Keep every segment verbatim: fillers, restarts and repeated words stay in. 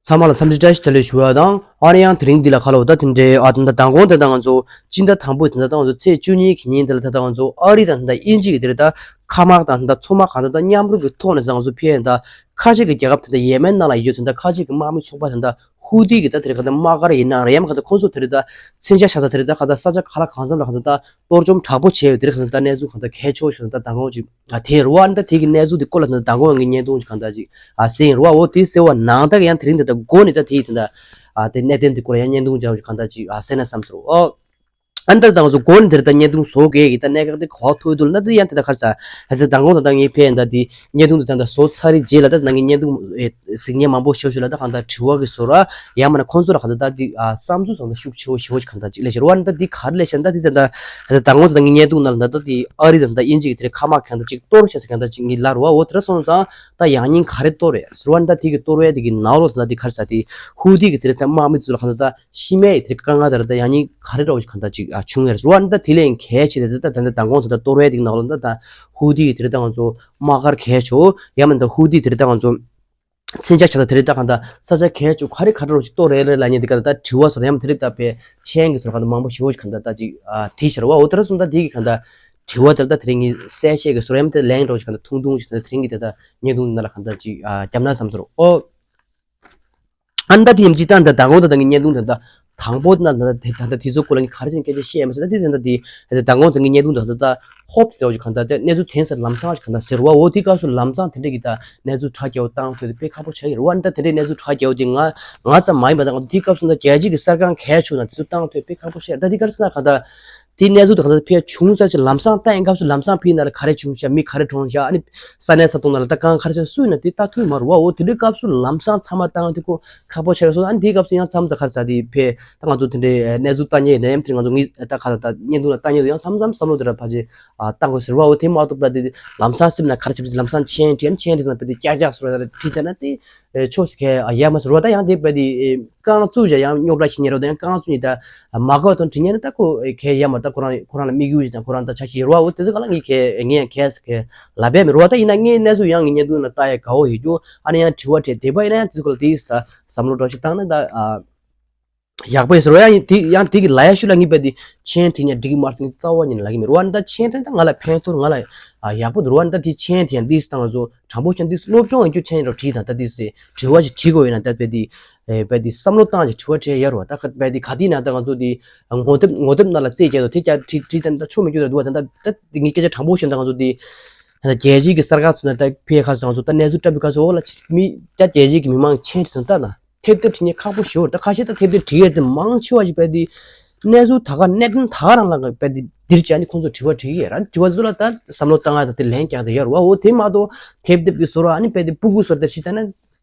ཚང་མ་ལ་འཚམས་འདྲི་བཀྲ་ཤིས་བདེ་ལེགས་ཞུ་བ་དང་། ཨ་ནི་ཡང་དེ་རིང་འདི་ལ་ཁ་ལོ་ད་དེ་འདྲའི་ཨ་ད་ད་མདང་དགོང་དེ་ད་ང་ཚོ་སྤྱི་ཟླ་དང་པོའི་དེ་ད་ད་ང་ཚོ་ཚེས་བཅུ་གཉིས་ཀྱི་ཉིན་དེ་ལ་ད་ད་ང་ཚོ་ཨ་རི་དང་དེ་ད་དབྱིན་ཇི་གི་དེ་རེད། ད་མཁའ་དམག་དང་དེ་ད་མཚོ་དམག་གང་ད་ད་མཉམ་རུབ་ཀྱི་ཐོག་ནས་ད་ང་ཚོ་ཕེ་ད་ཁ་ཆེ་གི་རྒྱལ་ཁབ་དེ་ད་ཡེ་མེན་ནང་ལ་ཡོད་དེ་ད་ཁ་ཆེ་གི་དམག་མི་ཚོགས་པ་དེ་ད་ཧུ་ཏི་གི་ད་དེ་རེད། གང་ད་དམག་སྒར་ཡིན་ན་རེད། ཡང་གང་ད་ཁོང་ཚོ་དེ་རེད། ད་མཚོན་ཆ་བཞག་ས་དེ་རེད། ད་གང་ད་ས་ཆ་ག་ལ་གང་འཚམ་ལ་གང་ད་ད་གཏོར་བཅོམ་དྲག་པོ་བྱས་ཡོད་དེ་རེད། གང་ད་ད་གནས་ཚུལ་གང་ད་གལ་ཆེ་བོ་ཞིག་གང་ད་ད་མདང་དགོང་ཅིག་ཨ་དེ་རེད་བ། ཨ་ནི་ད་དེ་གི་གནས་ཚུལ་དེ་སྐོར་ལ་ད་མདང་དགོང་གི་བརྙན་ཐུང་ཅིག་གང་ད་ཅིག་ཨ་གསན་ཡིན་རེད་བ། འོ་དེ་ཟེར་བ་ནང་ད་གི་ཡང་དེ་རིང་དེ་ད་མགོ་ནས་ད་དེ་ཡི་དེ་ད་ཨ་དེ་གནད་དོན་དེ་སྐོར་ལ་ཡང་བརྙན་ཐུང་ཅིག་གང་ད་ཅིག་ཨ་གསན་ན་བསམ་སོང་། ཨོ། ཨ་ནི་ད་ད་ང་ཚོ་མགོ་ནས་དེ་རེད། ད་བརྙན་ཐུང་བཟོ་གི་ཡི་ད་གནད་འགག་དེ་ག་བ་ཐུག་འདུག་ན་ད་ཡང་དེ་ད་ག་རེ་ཟ། ཨ་ཙི་མདང་དགོང་ད་ད་ངས་ཕེ་ཡིན་ད་དེ་བརྙན་ཐུང་དེ་ད་ད་བཟོ་ཚར་རེད་རྗེས་ལ་ད་ད་ངས་བརྙན་ཐུང་ཨེ་གཟིགས་མཁན་མང་པོ་ཞེ་པོ་ཞིག་ལ་ད་གང་ད་དྲི་བ་གི་བཟོ་ར་ཡང་མིན་ན་ཁོང་ཚོ་ལ་གང་ད་ད་དེ་ཨ་བསམ་ཚུལ་བཟང་ད་ཤུགས་ཆེ་བོ་ཞེ་པོ་ཞིག་གང་ད་ཅིག་ལས་བྱེད་རེད་བ། ཨ་ནི་ད་དེ་ག་རེ་ལས་བྱེད་ད་དེ་ད་ད་ཨ་ཙི་མདང་དགོང་ད་ད་ངས་བརྙན་ཐུང་ནང་ལ་ད་ད་དེ་ཨ་རི་ད་ད་དབྱིན་ཇི་གི་དེ་རེད། མཁའ་དམག་གང་ད་ཅིག་གཏོར་བྱས་ས་གང་ད་ཅིག་ངས་ལབ་རེད་བ། འོ་དེ་འདྲ་སོང་ཙང་ད་ཡང་སྙིང་ག་རེ་གཏོར་རེད་ཟེར་བ་ནི་ད་དེ་གི་གཏོར་བའི་དེ་གི་ནང་ལོགས་ད་ད་དེ་ག་རེ་ཟ། དེ་ཧུ་ཏི་གི་དེ་རེད། ད་དམག་མི་ཚོ་ལ་གང་ད་ད་ཤི་མེད་དེ་དཀའ་ངལ་དེ་རེད། ད་ཡང་སྙིང་ག་རེ་འདྲ་བོ་ཞིག་གང་ད་ཅིག་ཨ་བྱུང་ཡོད་རེད་བ། ཨ་ནི་ད་དེ་ལས་གལ་ཆེ་དེ་ད་ད་ད་ད་མདང་དགོང་ད་ད་གཏོར་བའི་དེ་གི་ནང་ལོགས་ད་ད་ཧུ་ཏི་གི་དེ་རེད། ད་ང་ཚོ་དམག་སྒར་གལ་ཆེ་བོ་ཡང་མིན་ད་ཧུ་ཏི་དེ་རེད། ད་ང་ཚོ་མཚོན་ཆ་བྱ་ད་དེ་རེད། ད་གང་ད་ས་ཆ་གལ་ཆེ་བོ་ག་རེ་ག་རེ་རོ་ཞིག་གཏོར་རེད་རེད་ལབ་མཁན་དེ་ག་ད་ད་དྲི་བ་ཚོ་ཡང་དེ་རེད། ད་ཕེ་མཆན་གི་ཚོ་གང་ད་མང་པོ་ཞེ་པོ་ཞིག་གང་ད་ད་ཅིག་ཨ་བྲིས་ཤར་བ། འོ་དེ་འདྲ་སོང་ད་དེ་གི་གང་ད་དྲི་བ་དེ་ད་དེ་རིང་གི་གསལ་བཤད་གི་ཚོ་ཡང་དེ་ལན་རོ་ཞིག་གང་ད་ཐུང་ཐུང་ཞིག་ད་དེ་རིང་གི་དེ་ད་བརྙན་ཐུང་ནང་ལ་གང་ད་ཅིག་ཨ་བརྒྱབ་ན་བསམ་ཚོར། ཨོ། ཨ་ནི་ད་དེ་ཡིན་གཅིག་ད་ད་མདང་དགོང་ད་ད་ངའི་བརྙན་ཐུང་ད་ད་དང་པོ་ན་ད་ད་དེ་ད་ད་དེ་ཚོ་སྐོར་ལ་ངས་ག་རེ་བྱས་ནས་སྐད་ཆ་བཤད་ཡ་མ་ཟད། ད་དེ་ད་ད་དེ་ད་མདང་དགོང་ད་ངའི་བརྙན་ཐུང་ད་ད་ད་ཧོབ་དེ་འདྲ་བོ་ཞིག་གང་ད་ད་གནས་ཚུལ་དེང་སང་ལམ་སང་ཞིག་གང་ད་ཟེར་བ། འོ་དེ་སྐབས་སུ་ལམ་སང་དེ་འདྲ་གི་ད་གནས་ཚུལ་དྲག་རྒྱས་པོ་བཏང་ཐུབ་དེ་དཔེ་ཁག་པོ་ཆགས་ཀྱི་རེད་བ། ཨ་ནི་ད་དེ་འདྲའི་གནས་ཚུལ་དྲག་རྒྱས་པོ་དེ་ང་ང་ཙམ་མ་ཡིན་པ་ད་ང་དེ་སྐབས་སུ་ད་རྒྱལ་སྤྱི་གི་གསར་ཁང་གལ་ཆེ་བོ་ན་དེ་ཚོ་བཏང་ཐུབ་དཔེ་ཁག་པོ་ཆགས། ད་དེ་ག་རེ་ཟེར་ན་གང་ད། དེ་གནས་ཚུལ་དེ་གང་ལྟར་ཕལ་བྱུང་ཙམ་ཅིག་ལམ་སང་ལྟ་ཡིན་སྐབས་སུ་ལམ་སང་ཕའི་ནང་ལ་ག་རེ་བྱུང་ཤག་མི་ག་རེ་གྲོངས་ཤག་ཨ་ནི་ས་གནས་ས་སྟོང་ནང་ལ་ད་གང་ག་རེ་བྱུང་སུ་ཡིན་ན་དེ་ལྟ་ཐུབ་མ་རེད་བ། འོ་དེ་འདྲའི་སྐབས་སུ་ལམ་སང་ཚང་མ་བཏང་དེ་ཁོ་ཁག་པོ་ཆགས་སོང་། ཨ་ནི་དེའི་སྐབས་སུ་ཡང་མཚམས་ད་ག་རེ་ཟ་དེ་ཕལ་ད་ང་ཚོ་དེ་འདྲའི་གནས་ཚུལ་ལྟ་མཁན་ཡིན་ན་ཡང་དེ་ང་ཚོ་ངས་ད་ག་ད་ད་བརྙན་ཐུང་ལ་ལྟ་མཁན་དེ་ཡང་མཚམས་མཚམས་བསམ་བློ་དེ་འདྲ་ཕལ་ཆེར་ཨ་བཏང་དགོས་ཟེར་བ། འོ་དེ་མ་གཏོགས་པ་དེ་ལམ་སང་སེམས་ན་ག་རེ་བྱེད་ལམ་སང་མཆན་བྲིས་ཨ་ནི་མཆན་བྲིས་ན་ཕལ་དེ་ཀྱག་ཀྱག་སོ་ར་བྲིས་ཚར་ན་དེ། ཨེ་ཕྱོགས་སུ་ཁས་ཨ་ཡ་མ་ཟེར་བ་ད་ཡང་དེ་བས་དེ་ཨེ་རྐང་བཙུགས་བྱས་ཡང་རྙོག་དྲ་ཞིག་ཉེ་རོ་དང་རྐང་བཙུགས་ནས་ད་མ་དགའ་བ་དང་དྲི་ཉན་ནི་ད་ཁོ་ཨེ་ཁས་ཡ་མ་ད་ཁོ་རང་ཁོ་རང་ལ་དམིགས་ཡུལ་ཞིག་དང་ཁོ་རང་ད་ཆ་ཞིག་ཡོད་ར་བ། འོ་དེ་ཚོ་ག་ལ་ངས་ཁས་ངས་ཡང་ཁས་སུ་ཁས་ལབ་པས་མི་རོ་བ། ད་ཡིན་ན་ངས་གནས་ཚུལ་ཡང་ངས་བརྙན་ཐུང་ལ་ལྟ་ཡ་དགའ་བོ་ཡོད་རྒྱུ་ཨ་ནི་ཡང་དྲི་བ་དྲིས་དེ་བ་ཡིན་ན་ཡང་དེ་ཚོ་ག་ལ་དེ་ད་བསམ་བློ་འདྲ་ཞིག་བཏང་ན་ད་ཨ། ཡག་པོ་ཡིན་ཟེར་བ། ཡང་དེ་ཡང་དེ་གི་ལ་ཡ་ཤུ་ལ་ངས་བས་དེ་མཆན་བྲིས་ཉན་འགྲིག་གི་མ་རེད་ཟེར་ངས་རྩ་བ་ཉིད་ནས་ལབ་ཀྱི་མེད་རེད་བ། ད་མཆན་བྲིས་ད་ང་ལ་ཕན་ཐོགས་ང་ལ་ཨ་ཡག་པོ་འདུག་རེད་བ། ད་དེ་མཆན་དེ་ཡང་འདི་སི་ད་ང་ཚོ་དྲང་པོ་བཤད་ན་འདི་སི་སློབ་སྦྱོང་ཡོད་རྒྱུ་མཆན་རོ་བྲིས་དང་ད་འདི་སི་དྲི་བ་ཞིག་དྲི་དགོས་ཡོད་ན་ད་བས་དེ་ཨེ་བས་དེ་བསམ་བློ་བཏང་ཞིག་དྲི་བ་དྲི་ཡ་རོ། ད་ག་བས་དེ་ག་དེ་ན་ད་ང་ཚོ་དེ་ངོ་དེབ་ངོ་དེབ་ནང་ལ་རྩིས་རྒྱག་དོ་དེ་ཀྱ་བྲིས་བྲིས་ད་ད་ཆོ་མི་རྒྱུ་ད་འདུག་བ། ད་ད་ད་དེ་ངས་སྐད་ཆ་དྲང་པོ་བཤད་ད་ང་ཚོ་དེ་ད་རྒྱལ་སྤྱིའི་གི་གསར་ཁང་ཚོ་ན་ད་ཕེ་ཁ་ས་ང་ཚོ་ད་གནས་ཚུལ་བཀྲ་བའི་ཁ་ས་འོག་ལ་མི་ད་རྒྱལ་སྤྱིའི་གི་མི་མང་མཆན་བྲིས་སོང་ད་ད། ཐེབས་གཏད་བྲིས་མཁན་ཁག་པོ་ཞེ་པོ་རེད། ད་ཁ་ཤས་ད་ཐེབས་གཏད་བྲིས་ཡས་དེ་མང་ཆེ་བ་ཞིག་བས་དེ་གནས་ཚུལ་ད་ག་གནད་དོན་ད་ག་རང་ལ་བས་དེ་འདིར་བྱས་ནས་ཁོང་ཚོ་དྲི་བ་དྲིས་ཡས་ར། དྲི་བ་ཚོ་ལ་ད་བསམ་བློ་བཏང་ཡ་ད་དེ་ལན་རྒྱག་དེ་ཡོད་རེད་བ། འོ་དེ་མ་གཏོགས་ཐེབས་གཏད་ཀྱི་བཟོ་ར་ཨ་ནི་བས་དེ་སྤུ་གུ་བཟོ་ར་དེ་ཕྱི་ལྟ་ན་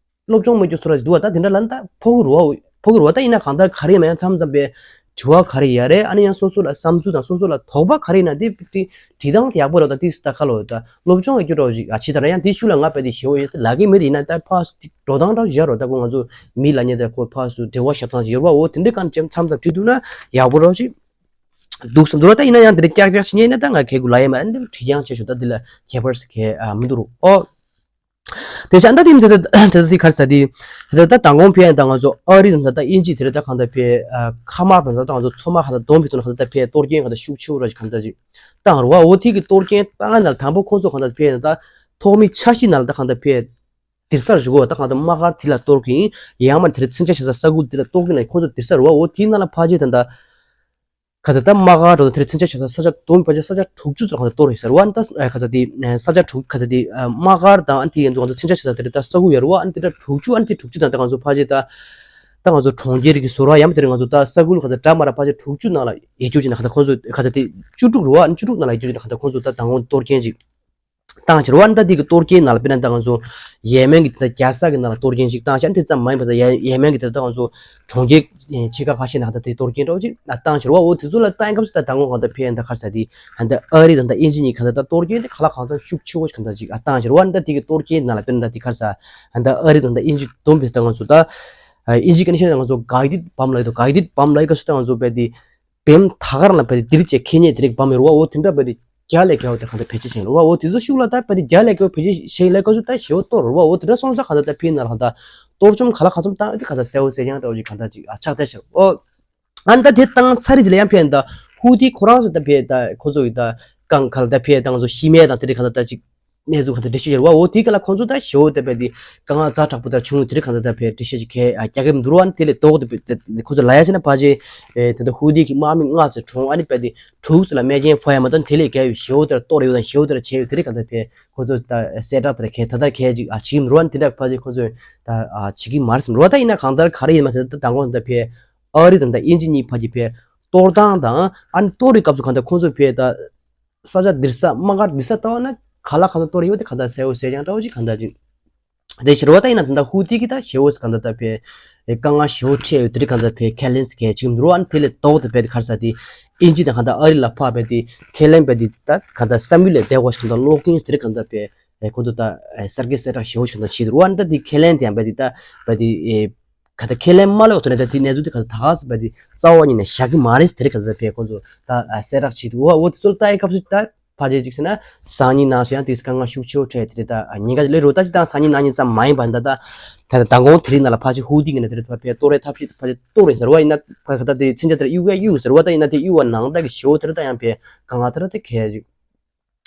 སློབ་སྦྱོང་མེད་རྒྱུ་བཟོ་ར་ཞིག་འདུག་བ། ད་དེ་འདྲ་ལ་ད་ཕོག་གི་རེད་བ། ཕོག་གི་རེད་བ། ད་ཡིན་ན་གང་ལྟར་ག་རེ་ཡིན་མ་ཡང་མཚམས་མཚམས་བས་དྲི་བ་ག་རེ་ཡ་རེད། ཨ་ནི་ཡང་སོ་སོ་ལ་བསམ་ཚུལ་དང་སོ་སོ་ལ་དོགས་པ་ག་རེ་ཡིན་ན་དེ་དེ་བྲིས་སྟངས་དེ་ཡག་པོ་རེད། ད་དེ་ད་ཁ་ལོ་ད་སློབ་སྦྱོང་ཡོད་རྒྱུ་འདྲ་བོ་ཞིག་ཨ་ཕྱི་ལྟ་ན་ཡང་དེ་ཤུགས་ལ་ང་བས་དེ་ཞེ་པོ་ཡོད་ལབ་ཀྱི་མེད། དེ་ཡིན་ན་ད་ཕར་འགྲོ་སྟངས་འདྲ་བོ་ཞིག་ཡོད་རེད། ད་ཁོ་ང་ཚོ་མི་ལ་ཉེ་ད་ཁོ་ཕར་སུ་འབྲེལ་བ་བཞག་སྟངས་ཞིག་ཡོད་རེད་བ། འོ་དེ་འདྲའི་གང་ཅི་མཚམས་མཚམས་བྲིས་འདུག་ན་ཡག་པོ་འདྲ་བོ་ཞིག་འདུག་བསམ་འདུག་ར། ད་ཡིན་ན་ཡང་དེ་འདྲ་ཀྱག་ཀྱག་ཞིག་ཉན་ན་ད་ང་ཁེ་གུ་ལ་ཡ་མ་རེད། འདི་བྲིས་ཀྱང་བྱས་ཞུ་ད་འདི་ལ་ཁྱད་པར་ཞིག་གས་ཨ་མི་འདུག་རོ། ཨོ། དེ་བྱས་ད་དེ་དེ་དེ་དེ་གར་ས་དེ་དེ་ད་དང་གོང་ཕེ་ཡང་ད་ང་ཚོ་ཨ་རི་དང་ད་དབྱིན་ཇི་དེ་རེད། ད་གང་ད་ཕེ་ཨ་མཁའ་དམག་དང་ད་ང་ཚོ་མཚོ་དམག་གང་ད་བསྡོམས་པའི་ཐོག་ནས་གང་ད་ཕེ་གཏོར་སྐྱོན་གང་ད་ཤུགས་ཆེ་བོ་ར་ཞིག་གང་ད་ཅིག་བཏང་རེད་བ། འོ་དེ་གི་གཏོར་སྐྱོན་བཏང་ན་དང་པོ་ཁོང་ཚོ་གང་ད་ཕེ་ད་ཐོག་མའི་འཆར་གཞི་ནང་ལ་ད་གང་ད་ཕེ་དེར་སར་བཞུགས་གོ། ད་གང་ད་དམག་སྒར་དེ་ལ་གཏོར་གི་ཡིན། ཡང་མ་དེར་མཚོན་ཆ་བྱེད་ས་ས་ཁུལ་དེ་ལ་གཏོར་གི་ན་ཁོང་ཚོ་དེར་སར་བ། འོ་དེའི་ནང་ལ་ཕལ་ཆེར་ད་ད་ག་ཚོད་ད་དམག་སྒར་དང་དེར་མཚོན་ཆ་བྱེད་ས་ས་ཆ་བསྡོམས་ཕལ་ཆེར་ས་ཆ་དྲུག་ཅུ་ཙམ་གང་ད་གཏོར་ཡོད་ཟེར་བ། ད་ག་ཚོད་དེ་ས་ཆ་དྲུག་ག་ཚོད་དེ་དམག་སྒར་དང་ཨ་ནི་དེ་ཡན་དུ་གང་ཚོ་མཚོན་ཆ་བྱེད་ས་དེ་རེད། ད་ས་ཁུལ་ཡོད་རེད་བ། ཨ་ནི་དེ་ད་དྲུག་ཅུ་ཨ་ནི་དེ་དྲུག་ཅུ་དང་ད་གང་ཚོ་ཕལ་ཆེར་ད་ད་གང་ཚོ་གྲོང་ཁྱེར་གི་ཟུར་བ་ཡང་མ་དེ་རེད། གང་ཚོ་ད་ས་ཁུལ་གང་ཚོ་འདྲ་མ་ར་ཕལ་ཆེར་དྲུག་ཅུ་ནང་ལ་ཡོད་རྒྱུ་ཅིག་ན་གང་ད་ཁོང་ཚོ་ག་ཚོད་དེ་བཅུ་དྲུག་རེད་བ། ཨ་ནི་བཅུ་དྲུག་ནང་ལ་ཡོད་རྒྱུ་ཅིག་ན་གང་ད་ཁོང་ཚོ་ད་དང་པོ་གཏོར་སྐྱོན་ཅིག་བཏང་ཕྱིར་བ། ཨ་ནི་ད་དེ་གི་གཏོར་སྐྱོན་ནང་ལ་དཔེར་ན་ད་ང་ཚོ་ཡེ་མེན་གི་དེ་ད་རྒྱལ་ས་གི་ནང་ལ་གཏོར་སྐྱོན་ཅིག་བཏང་ཤག་ཨ་ནི་དེ་ཙམ་མ་ཡིན་པ་ད་ཡེ་ཡེ་མེན་གི་དེ་ད་ང་ཚོ་གྲོང་ཁྱེར་ཆེ་ཁག་ཁ་ཤས་ནང་ད་དེ་གཏོར་སྐྱོན་འདྲ་བོ་ཅིག་བཏང་ཕྱིར་བ། འོ་དེ་ཚོ་ལ་བཏང་སྐབས་སུ་ད་དང་པོ་གང་ད་ཕེ་ཡང་ད་ག་རེ་ཟ་དེ་ཨ་ནི་ད་ཨ་རི་དང་ད་དབྱིན་ཇི་གཉིས་གང་ད་ད་གཏོར་སྐྱོན་དེ་ག་ལ་གང་ཚང་ཤུགས་ཆེ་བོ་ཞིག་གང་ད་ཅིག་ཨ་བཏང་ཕྱིར་བ། ཨ་ནི་ད་དེ་གི་གཏོར་སྐྱོན་ནང་ལ་དཔེར་ན་ད་དེ་ག་རེ་ཟ་ཨ་ནི་ད་ཨ་རི་དང་ད་དབྱིན་ཇི་བསྡོམས་པའི་ད་ང་ཚོ་ད་དབྱིན་ཇི་གི་ནི་ཤེས་ན་ང་ཚོ་གའི་ཌེཌ་བམ་ལ་ཡོད་དོ། གའི་ཌེཌ་བམ་ལ་ཡོད་སྐབས་སུ་ད་ང་ཚོ་དཔེ་དེ་བེམ་ད་ག་རང་ལ་བས་དེ་འདིར་བྱས་ཁེ་ཉེ་དེ་རིགས་བམ་ཡོད་རེད་བ། འོ་དེ་འདྲ་བས་དེ་རྒྱ་ལས་བརྒལ་བ་དེ་གང་ལྟར་བེད་སྤྱོད་བྱས་ཡོད་རེད་བ། འོ་དེ་ཚོ་ཤུགས་ལ་ད་བས་དེ་རྒྱ་ལས་བརྒལ་བ་བེད་སྤྱོད་བྱས་ཡིན་ལས་སྐབས་སུ་ད་ཞེ་པོ་གཏོར་རེད་བ། འོ་དེ་འདྲ་སོང་ཙང་གང་ལྟར་ད་ཕི་ནང་ལ་གང་ལྟར་ གཏོར་བཅོམ་ག་ལ་གང་འཚམ་བཏང་ཨ་དེ་ག་ད་གསལ་བོ་གསལ་རྐྱང་འདྲ་བོ་ཅིག་ག་ད་ཅིག་ཨ་ཆགས་བསྡད་ཤག་ཨོ། ཨ་ནི་ད་དེ་བཏང་ཚར་རེད་ལ་ཡང་ཕན་ད་ཧུ་ཏི་ཁོ་རང་ཚོ་ད་ཕན་ད་ཁོ་ཚོ་ཡི་ད་གང་ག་ལ་ད་ཕན་ད་ང་ཚོ་ཤི་མེད་དང་དེ་རིགས་ག་ད་ད་ཅིག་གནས་ཚུལ་ག་ད་འགྲེལ་བཤད་བྱེད་ར་བ་འོ་དེ་ག་ལ་ཁོ་ཚོ་ད་ཞེ་བོ་ད་ཕན་དེ་དཀའ་ངལ་ཛ་དྲག་པོ་ད་བྱུང་དེ་རིགས་ག་ད་ད་ཕན་འགྲེལ་བཤད་ཅིག་གས་རྒྱག་གི་མི་འདུག་ར་བ་ཨ་ནི་དེ་ལས་ཏོག་ད་ཕན་ཁོ་ཚོ་ལ་ཡ་བྱས་ན་ཕ་ཅེ་ད་ད་ཧུ་ཏི་གི་དམག་མི་ལྔ་ཚོ་གྲོངས་ཨ་ནི་ཕན་དེ་དྲུག་ཚོ་ལ་རྨས་སྐྱོན་ཕོག་ཡ་མ་གཏོགས་དེ་ལས་གས་ཞེ་བོ་ད་གཏོར་ཡོད་དང་ཞེ་བོ་ད་བྱས་ཡོད་དེ་རིགས་ག་ད་ཕན་ཁོ་ཚོ་ད་གསལ་བསྒྲགས་དེ་གས་ད་ད་གས་ཅིག་ཨ་བྱེད་ཀྱི་མི་འདུག་ར་བ་ཨ་ནི་དེ་འདྲ་ཕ་ཅེ་ཁོ་ཚོ་ད་ཨ་བྱེད་ཀྱི་མ་རེད་བསམ་ར་བ་ད་ཡིན་ན་གང་ལྟར་ག་རེ་ཡིན་མ་ཟད་ད་མདང་དགོང་ད་ཕན་ཨ་རི་དང་ད་དབྱིན་ཇི་གཉིས་ཕ་གི་ཕན་གཏོར་སྟངས་དང་ཨ་ནི་གཏོར་བའི་སྐབས་སུ་གང་ལྟར་ཁོང་ཚོས་ཕན་ད་ས་ཆ་འདིར་ས་དམག་སྒར་འདིར་ས་ལྟ་བ་ན་ག་ལ་གང་ལ་གཏོར་ཡོད་དེ་གང་ལྟར་གསལ་བོ་གསལ་རྐྱང་འདྲ་བོ་ཅིག་གང་ལྟར་ཅིག་དེ་ཕྱིར་བ་ད་ཡིན་ན་ད་ལྟ་ཧུ་ཏི་གི་ད་ཞེ་བོ་གང་ལྟར་ད་ཕན་དཀའ་ངལ་ཞེ་བོ་འཕྲད་ཡོད་དེ་རིགས་གང་ལྟར་ཕན་ཁས་ལེན་ཟེར་གལ་ཆེ་གི་མི་འདུག་ར་བ་ཨ་ནི་དེ་ལས་ལྡོག་ཏུ་ཕན་ག་རེ་ཟེར་དེ་དབྱིན་ཇི་དང་གང་ལྟར་ཨ་རི་ལ་ཕར་ཕན་དེ་ཁས་ལེན་ཕན་དེ་ད་གང་ལྟར་བསམ་ཡུལ་ལས་འདས་པ་ཞིག་གང་ལྟར་ཀློག་མཁན་དེ་རིགས་གང་ལྟར་ཕན་ཁོ་ཚོ་ད་གསར་འགྱུར་གསལ་བསྒྲགས་ཞེ་བོ་ཞིག་གང་ལྟར་བྱེད་འདུག་ར་བ་ཨ་ནི་ད་དེ་ཁས་ལེན་དེ་ཡང་ཕན་དེ་ད་ཕན་དེ་ག་ད་ཁས་ལེན་མ་ལོག་ཐོག་ནས་ད་དེ་གནས་ཚུལ་དེ་ག་ད་ག་ཟེར་བ་དེ་རྩ་བ་ཉིད་ནས་བཞག་གི་མ་རེད་དེ་རིགས་ག་ད་ཕན་ཁོང་ཚོ་ད་གསལ་བསྒྲགས་བྱེད་འདུག་བ། འོ་དེ་ཚོ་ལ་ལྟ་ཡི་སྐབས་སུ་ད་ཕལ་ཆེར་གཅིག་ཟེར་ན་སང་ཉིན་ནང་ཞིག་ཡང་དེ་དཀའ་ངལ་ཤུགས་ཆེ་བོ་འཕྲད་དེ་རེད། ད་ཉེན་ཁ་ལས་རོ་ད་ཅི་ད་སང་ཉིན་གནངས་ཉིན་ཙམ་མ་ཡིན་པ་ད་ད་ད་མདང་དགོང་དེ་རིང་ནང་ལ་ཕལ་ཆེར་ཧུ་ཏི་གི་ནས་དེ་རེད་ད་ཕན་གཏོར་བའི་ཐབས་ཤེས་ཕལ་ཆེར་གཏོར་རེད་ཟེར་བ་ཡིན་ན་ཕ་ད་ད་དེ་མཚོན་ཆ་དེར་གཡུག་ག་གཡུག་ཟེར་བ་ད་ཡིན་ན་དེ་གཡུག་བ་ནང་ད་གི་ཞེ་བོ་དེ་རེད། ད་ཡང་ཕན་དཀའ་ངལ་དེ་རེད་ད་གལ་ཆེ།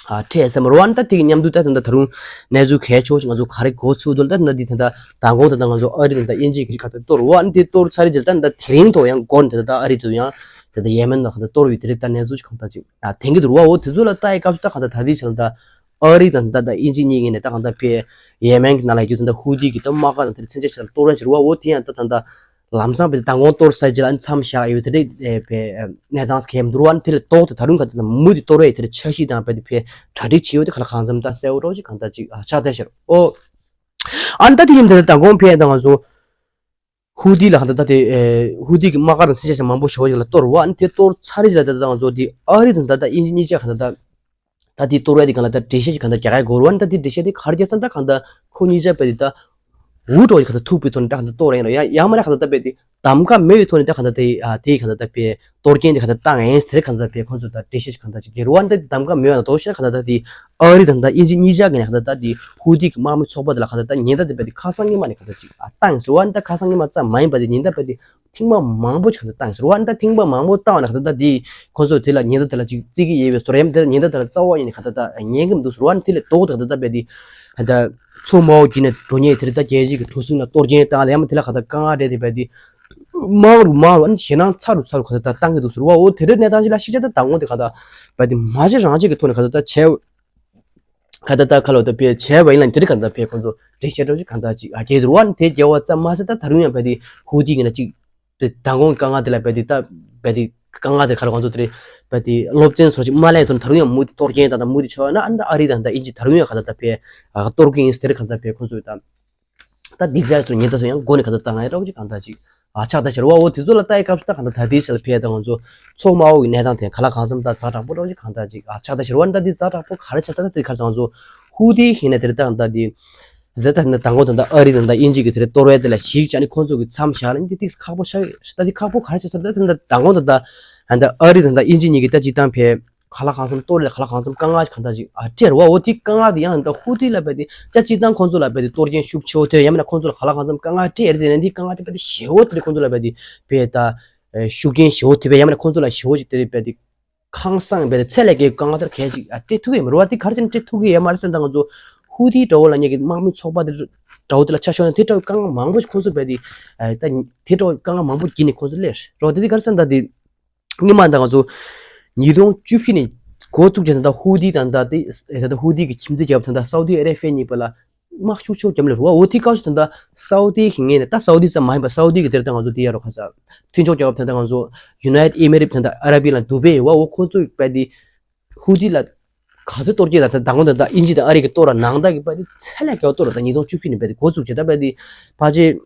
ཨ་འཕྲད་ཟེར་མ་རེད་བ། ཨ་ནི་ད་དེ་གི་མཉམ་དུ་ད་ད་ད་རུང་གནས་ཚུལ་གལ་ཆེ་བོ་ཞིག་ང་ཚོ་ག་རེ་གོ་ཚུལ་འདུག་ལ་ད་ད་འདི་ད་ད་མདང་དགོང་ད་ད་ང་ཚོ་ཨ་རི་དང་ད་དབྱིན་ཇི་གི་ག་ད་གཏོར་བ། ཨ་ནི་དེ་གཏོར་ཚར་རེད་ད་ད་དེ་རིང་ཐོག་ཡང་འགོར་ད་ད་ཨ་རི་དུ་ཡང་ད་ད་ཡེ་མེན་ལ་ག་ད་གཏོར་བའི་དེ་རིགས་ད་གནས་ཚུལ་ཞིག་གང་ད་ཅིག་ཨ་དེང་གི་འདུག་བ། འོ་དེ་ཚོ་ལ་ལྟ་ཡི་སྐབས་སུ་ད་ག་ད་ད་དེ་ཆ་ལ་ད་ཨ་རི་དང་ད་ད་དབྱིན་ཇི་གཉིས་ཀྱི་ནས་ད་གང་ད་ཕན་ཡེ་མེན་གི་ནང་ལ་ཡོད་ད་ད་ཧུ་ཏི་གི་ད་དམག་སྒར་དང་དེ་རིགས་མཚོན་ཆ་ཆ་ལ་གཏོར་བ་ཕྱིར་བ། འོ་དེ་ཡང་ད་ད་ད་ལམ་སང་བས་མདང་དགོང་གཏོར་ཚར་རྗེས་ལ་མཚམས་བཞག་ཡོད་དེ་རེད། གནས་སྟངས་གལ་མི་འདུག་བ། དེ་ལས་ལྡོག་སྟེ་ད་རུང་ག་ད་མུ་དེ་གཏོར་བའི་དེར་འཆར་གཞི་དང་བས་དེ་ཕན་གྲ་སྒྲིག་བྱེད་ཡོད་དེ་ག་ལ་གང་འཚམ་ད་གསལ་བོ་རོགས་ཅིག་གང་ལྟར་ཅིག་ཨ་ཆགས་བསྡད་ཤར་ཨོ། ཨ་ནི་ད་དེ་ཡིན་དེ་ད་མདང་དགོང་ཕན་ད་ང་ཚོ་ཧུ་ཏི་ལ་གང་ལྟར་ད་དེ་ཧུ་ཏི་གི་དམག་སྒར་དང་སྲིད་ཆ་ཞིག་མང་པོ་ཞེ་བོ་ཞིག་ལ་གཏོར་བ། ཨ་ནི་དེ་གཏོར་ཚར་རེད་ལ་ད་ད་ང་ཚོ་དེ་ཨ་རི་དང་ད་ད་དབྱིན་ཇི་གཉིས་ཆ་གང་ལྟར་ད། ད་དེ་གཏོར་བའི་དེ་གང་ལ་ད་འགྲེལ་བཤད་ཅིག་གང་ལྟར་རྒྱག་ཡ་དགོས་རུང་། ཨ་ནི་ད་དེ་འགྲེལ་བཤད་དེ་ག་རེ་རྒྱག་ཚར་ད་གང་ལྟར་ཁོ་གཉིས་ཆ་བས་དེ་ད་འུ་འགྲོ་ཅིག་གང་ལྟར་ཐུག་པའི་ཐོག་ནས་ད་གང་ལྟར་གཏོར་ཡིན་ར། ཡང་ཡང་མ་རེད་གང་ལྟར་ད་བས་དེ་གདམ་ག་མེད་པའི་ཐོག་ནས་ད་གང་ལྟར་དེ་ཨ་དེ་གང་ལྟར་ད་བས་གཏོར་སྐྱོན་དེ་གང་ལྟར་བཏང་ཡིན་དེ་རེད། གང་ལྟར་བས་ཁོང་ཚོ་ད་འགྲེལ་བཤད་ཅིག་གང་ལྟར་ཅིག་རྒྱག་རུང་། ཨ་ནི་ད་གདམ་ག་མེད་པ་ན་དོ་ཤེས་གང་ལྟར་ད་དེ་ཨ་རི་དང་ད་དབྱིན་ཇི་གཉིས་ཆ་གི་ནས་གང་ལྟར་ད་དེ་ཧུ་ཏི་གི་དམག་མི་ཚོགས་པ་དེ་ལ་གང་ལྟར་ད་ཉེན་བརྡ་དེ་བས་དེ་ཁ་སང་ཉི་མ་ནས་གང་ལྟར་ཅིག་ཨ་བཏང་ཡིན་ཟེར་བ། ཨ་ནི་ད་ཁ་སང་ཉི་མ་ཙམ་མ་ཡིན་པ་དེ་ཉེན་བརྡ་བས་དེ། ཐེངས་མ་མང་པོ་ཞིག་གང་ལྟར་བཏང་ཟེར་བ། ཨ་ནི་ད་ཐེངས་མ་མང་པོ་བཏང་བ་ན་གང་ལྟར་ད་དེ་ཁོ་ཚོས་དེ་ལ་ཉེན་བརྡ་དེ་ལ་ཅིག་བརྩི་གི་ཡོད་པའི་བཟོ་འདྲ། ཡང་དེ་ལ་ཉེན་བརྡ་དེ་ལ་རྩ་བ་ཉིད་ནས་གང་ལྟར་ད་ཉན་གི་མི་འདུག་ཟེར་བ། ཨ་ནི་དེ་ལས་ལྡོག་སྟེ་གང་ལྟར་ད་བས་དེ་ད་མཚོ་དམར་པོ་བརྒྱུད་ནས་འགྲོ་མཁན་དེ་རེད། ད་རྒྱལ་སྤྱི་གི་གྲུ་གཟིངས་ལ་གཏོར་སྐྱོན་བཏང་ལ་ཡང་མ་དེ་ལ་གང་ལྟར་དཀའ་ངལ་འཕྲད་དེ་བས་དེ་མང་རུ་མང་རུ་ཨ་ནི་ཞེད་སྣང་ཚ་རུ་ཚ་རུ་གང་ལྟར་ད་བཏང་གི་འདུག་ཟེར་བ། འོ་དེ་འདྲའི་གནས་སྟངས་ཅིག་ལ་ཤི་ཆ་ད་དང་པོ་དེ་གང་ལྟར་བས་དེ་མ་བྱེད་རང་བྱེད་ཀྱི་ཐོག་ནས་གང་ལྟར་ད་བྱས། ག་ད་ད་ཁ་ལོ་ད་ཕེ་བྱས་པ་ཡིན་ལ་དེ་རིང་ག་ད་ཕེ་ཁོང་ཚོ་འགྲེལ་བཤད་འདྲ་བོ་ཞིག་གང་ལྟར་ཅིག་ཨ་རྒྱས་འདུག་བ། དེ་རྒྱལ་བ་ཙམ་མ་ཟད་ད་ད་རུང་ཡང་བས་དེ་ཧུ་ཏི་གི་ན་ཅིག་དེ་མདང་དགོང་གི་དཀའ་ངལ་དེ་ལ་བས་དེ་ད་བས་དེ་དཀའ་ངལ་དེ་ཁ་ལོ་ཁོང་ཚོ་དེ་རེད་བས་དེ་སློབ་ཚན་སོགས་ཅིག་མ་ལས་དོན་ད་རུང་ཡང་མུ་དེ་གཏོར་སྐྱོན་དང་ད་མུ་དེ་ཆོག་ན་ཨ་ནི་ཨ་རི་དང་ད་དབྱིན་ཇི་ད་རུང་ཡང་ག་ད་ད་ཕེ་གཏོར་གི་ཡིན། དེ་རིང་ག་ད་ཕེ་ཁོང་ཚོ་ད། ད་སྡིག་ར་སོ་ཉེན་ད་སོ་ཡང་སྒོ་ནས་ག་ད་བཏང་ཡ་འདྲ་བོ་ཅིག་གང་ལྟར་ཅིག་ཨ་ཆགས་ད་ཤར་བ། འོ་དེ་ཚོ་ལ་ལྟ་ཡི་སྐབས་སུ་ད་གང་ལྟར་ད་དེའི་ཆ་ལ་ཕེ་ད་ང་ཚོ་མཚོ་དམར་པོ་གི་གནས་སྟངས་དེ་ག་ལ་གང་འཚམ་ད་ཛ་དྲག་པོ་འདྲ་བོ་ཅིག་གང་ལྟར་ཅིག་ཨ་ཆགས་ད་ཤར་བ། ད་དེ་ཛ་དྲག་པོ་ག་རེ་ཆགས་ས་ད་དེ་ག་རེ་ང་ཚོ་ཧུ་ཏི་ཧི་ནས་དེ་རེད། ད་གང་ལྟར་དེ་ཟེར་ད་ད་དང་པོ་ད་ད་ཨ་རི་དང་ད་དབྱིན་ཇི་གི་དེ་རེད་གཏོར་བའི་དེ་ལ་གཞིགས་བྱས་ནས་ཁོང་ཚོ་གི་མཚམས་བཞག་ལ་ནི་དེ་ཏིག་ཁག་པོ་ཆགས་ད་དེ་ཁག་པོ་ག་རེ་ཆགས་ས་ད་ད་དང་པོ་ད་ད་ད་ཨ་རི་དང་ད་དབྱིན་ཇི་གཉིས་ཀྱི་ད་སྤྱི་བཏང་ཕེ། ག་ལ་གང་འཚམ་གཏོར་ལ་ག་ལ་གང་འཚམ་དཀའ་ངལ་གང་འདྲ་ཅིག་ཨ་སྤྲད་རོ། འོ་དེ་དཀའ་ངལ་དེ་ཡང་ད་ཧུ་ཏི་ལ་བས་དེ་ཅ་གཅིག་དང་ཁོང་ཚོ་ལ་བས་དེ་གཏོར་སྐྱོན་ཤུགས་ཆེ་བོ་ཐེབས་ཡང་མིན་ན་ཁོང་ཚོ་ལ་ག་ལ་གང་འཚམ་དཀའ་ངལ་སྤྲད་ཡ་རེད། དེ་ནས་འདི་དཀའ་ངལ་དེ་བས་དེ་ཞེ་བོ་དེ་རེད། ཁོང་ཚོ་ལ་བས་དེ་བས་ད་ཤུགས་རྐྱེན་ཞེ་བོ་ཐེབས་པས་ཡང་མིན་ན་ཁོང་ཚོ་ལ་ཞེ་བོ་ཅིག་དེ་རེད་བས་དེ་ཁང་སང་བས་དེ་ཚད་ལས་བརྒལ་དཀའ་ངལ་དེར་གལ་ཅིག་ཨ་སྤྲད་ཐུབ་ཀྱི་ཡོད་མ་རེད་བ། དེ་ག་རེ་བྱས་ནས་སྤྲད་ཐུབ་ཀྱི་ཡོད་མ་རེད་ཟེར་ན་ད་ང་ཚོ་ཧུ་ཏི་འདྲ་བོ་ལ་ཉེ་གི་དམག་མི་ཚོགས་པ་དེ་འདྲ་བོ་དེ་ལ་ཆ་ཤོག་ན་དེ་འདྲ་བོ་དཀའ་ངལ་མང་པོ་ཞིག་ཁོང་ཚོ་བས་དེ་ཨ་ད་དེ་འདྲ་བོ་དཀའ་ངལ་མང་པོ་བརྒྱུད་ནས་ཁོང་ཚོ་སླེབས་རོ། དེ་དེ་ག་རེ་ཟེར་ན་ད་དེ། སྔོན་མ་ད་ང་ཚོ་ཉིས་སྟོང་བཅུ་བཞི་ནས་འགོ་བཙུགས་བྱས་ད་ལྟ་ཧུ་ཏི་དང་ད་ལྟ་ད་ལྟ་ཧུ་ཏི་གི་ཁྱིམ་མཚེས་རྒྱལ་ཁབ་ད་ལྟ་སའུ་ཏི་ཨ་རེ་བྷི་ཡ་གཉིས་བར་ལ་དམག་ཤུགས་ཆེ་བོ་བརྒྱབ་ལ་རུ་བ། འོ་དེ་སྐབས་སུ་ད་ལྟ་སའུ་ཏི་གི་ངོས་ནས་ད་སའུ་ཏི་ཙམ་མ་ཡིན་པ་སའུ་ཏི་གི་དེར་ད་ང་ཚོ་དེ་ཡ་རོ་ཁ་ས་མཐུན་ཕྱོགས་རྒྱལ་ཁབ་ད་ལྟ་ང་ཚོ་ཡུ་ནའི་ཊི་ཨེ་མི་རེ་ཊི་ད་ལྟ་ཨ་ར་བི་ལ་དུ་བེ་ཡི་བ། འོ་ཁོ་ཚོ་བས་དེ་ཧུ་ཏི་ལ་ག་ཚོད་གཏོར་སྐྱོན་ད་ད་ད་ང་ད་ལྟ་དབྱིན་ཇི་དང་ཨ་རི་གི་གཏོར་ལ་ནང་ད་གི་བས་དེ་ཚད་ལས་བརྒལ་བ་གཏོར་ལ་ད་ཉིས་སྟོང་བཅུ་བཞི་ནས་བས་དེ་འགོ་བཙུགས་བྱས་ད་བས་དེ་ཕལ་ཆེར།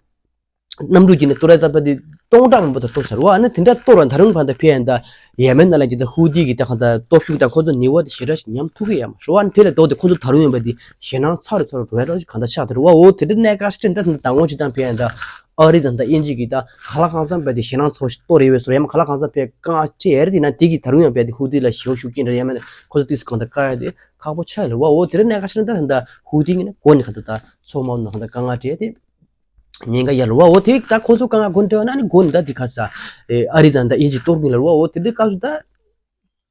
གནམ་གྲུ་བརྒྱུད་ནས་གཏོར་ར་ད་བས་དེ་སྟོང་ཕྲག་མང་པོ་དང་གཏོར་ཚར་བ། ཨ་ནི་དེ་འདྲ་གཏོར་བ་ད་རུང་ཕན་ད་ཕེ་ཡན་ད་ཡེ་མེན་ནང་ལ་གི་ད་ཧུ་ཏི་གི་ད་གང་ད་སྟོབས་ཤུགས་ད་ཁོ་ཚོ་ནི་བ་དེ་ཞེ་དྲག་ཞིག་ཉམས་ཐུབ་གི་ཡ་མ་རེད་བ། ཨ་ནི་དེ་ལས་ལྡོག་སྟེ་ཁོ་ཚོ་ད་རུང་ཡང་བས་དེ་ཞེད་སྣང་ཚ་རུ་ཚ་རུ་འགྲོ་ཡ་འདྲ་ཞིག་གང་ད་ཆགས་དེ་རུ་བ། འོ་དེ་འདྲ་གནས་སྐབས་སུ་ད་ད་དང་པོ་ཅིག་དང་ཕེ་ཡན་ད་ཨ་རི་དང་ད་དབྱིན་ཇི་གི་ད་ག་ལ་གང་འཚམ་བས་དེ་ཞེད་སྣང་ཚ་བོ་ཞིག་གཏོར་ཡོད་བས་སོ། ཡ་མ་ག་ལ་གང་འཚམ་ཕེ་དཀའ་ངལ་སྤྲད་ཡ་རེད། དེ་ན་དེ་གི་ད་རུང་ཡང་བས་དེ་ཧུ་ཏི་ལ་ཞེ་བོ་ཤུགས་རྐྱེན་འདྲ་ཡ་མེད་ན་ཁོ་ཚོ་དུས་སུ་གང་ད་དཀའ་ཡ་དེ་ཁག་པོ་ཆགས་ཡོད་རེད་བ། འོ་དེ་འདྲ་གནས་སྐབས་སུ་ད་ད་ཧུ་ཏི་གི་ནི་འགོ་ནས་གང་ད་ད་མཚོ་དམར་ནང་གང་ད་དཀའ་ངལ་སྤྲད་དེ། ཉེན་ཁ་ཡར་རུ་བ་འོ་དེ་ད་ཁོ་ཚོ་གང་ག་གོ་འདྲ་བ་ན་ནི་གོ་ནི་ད་དེ་ཁ་ས་ཨ་རི་དང་ད་དབྱིན་ཇི་གཏོར་གིན་ལ་རུ་བ་འོ་དེ་དེ་སྐབས་སུ་ད་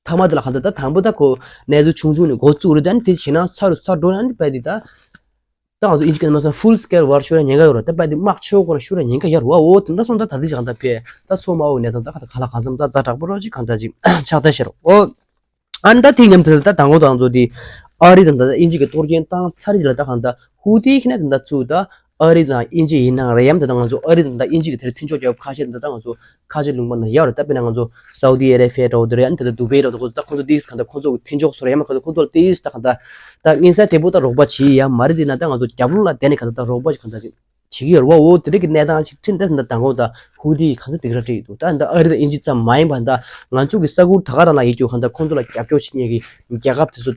ཐ་མ་དེ་ལ་གང་ད་ད་དང་པོ་ད་ཁོ་གནས་ཚུལ་ཆུང་ཆུང་ནས་འགོ་བཙུགས་རེད། ད་ནི་དེ་ཞེ་ན་ཚ་རུ་ཚ་འགྲོ་ན་ནི་པ་དེ་ད་ད་ང་ཚོ་ཨིན་ཇི་སྐད་ནས་མ་སོང་full scale war ཤོར་ཡ་ཉེན་ཁ་ཡོད་རེད། ད་པ་དེ་དམག་ཆེ་བོ་ཁོ་ན་ཤོར་ཡ་ཉེན་ཁ་ཡོད་རེད་བ། འོ་དེ་འདྲ་སོང་ད་ད་དེ་ཞིག་གང་ད་ཕེ་ད་སོ་མ་འོ་གནས་སྟངས་ད་ག་ད་ག་ལ་གང་འཚམ་ད་ཛ་དྲག་པོ་རོ་ཅིག་གང་ད་ཅིག་ཆགས་ད་ཤེར་འོ། ཨ་ནི་ད་དེ་མཉམ་དུ་ད་དང་པོ་དང་ཚོ་དེ་ཨ་རི་དང་ད་དབྱིན་ཇི་གི་གཏོར་སྐྱོན་བཏང་ཚར་རེད་ལ། ད་གང་ད་ཧུ་ཏི་ཁི་ན་དང་ད་ཚུ་ད་ཨ་རི་དང་དབྱིན་ཇི་ཡིན་ནའང་རེད་ཡམ། ད་ད་ང་ཚོ་ཨ་རི་དང་ད་དབྱིན་ཇི་གི་དེར་མཐུན་ཕྱོགས་རྒྱབ་ཁ་ཤས་ད་ད་ང་ཚོ་ཁ་ཆེ་ལུང་པ་ན་ཡོད་རེད། ད་དཔེར་ན་ང་ཚོ་སའུ་ཏི་ཨ་རེ་བྷི་ཡ་འདྲ་བོ་དེ་རེད། ཨ་ནི་ད་ལྟ་དུ་བྷེ་འདྲ་བོ་དེ་ཁོ་ཚོ་ད་ཁོ་ཚོ་དེ་གང་ད་ཁོ་ཚོ་གི་མཐུན་ཕྱོགས་སུ་རེད་ཡ་མ་ཁ་ད་ཁོ་ཚོ་དེ་ད་གང་ད་ད་ངན་ས་དེ་པོ་ད་རོགས་པ་བྱེད་ཡ་མ་རེད། དེ་ན་ད་ང་ཚོ་རྒྱབ་ལོགས་ལ་བསྡད་ནས་གང་ད་ད་རོགས་པ་གང་ད་བྱེད་ཀྱི་ཡོད་རེད་བ། འོ་དེ་རིགས་ཀྱི་གནས་སྟངས་ཤིག་ཁྲིད་འདི་ད་དང་པོ་ད་ཧུ་ཏི་གང་ད་དེ་ག་རེ་འགྲིག་འདུག་ད་ད་ཨ་རི་ད་དབྱིན་ཇི་ཙམ་མ་ཡིན་པ་ད་ང་ཚོ་གི་ས་ཁུལ་ད་ག་རང་ལ་ཡོད་རྒྱུ་གང་ད་ཁོ་ཚོ་ལ་རྒྱབ་སྐྱོར་བྱེད་མཁན་གྱི་རྒྱལ་ཁབ་དེ་ཚོ་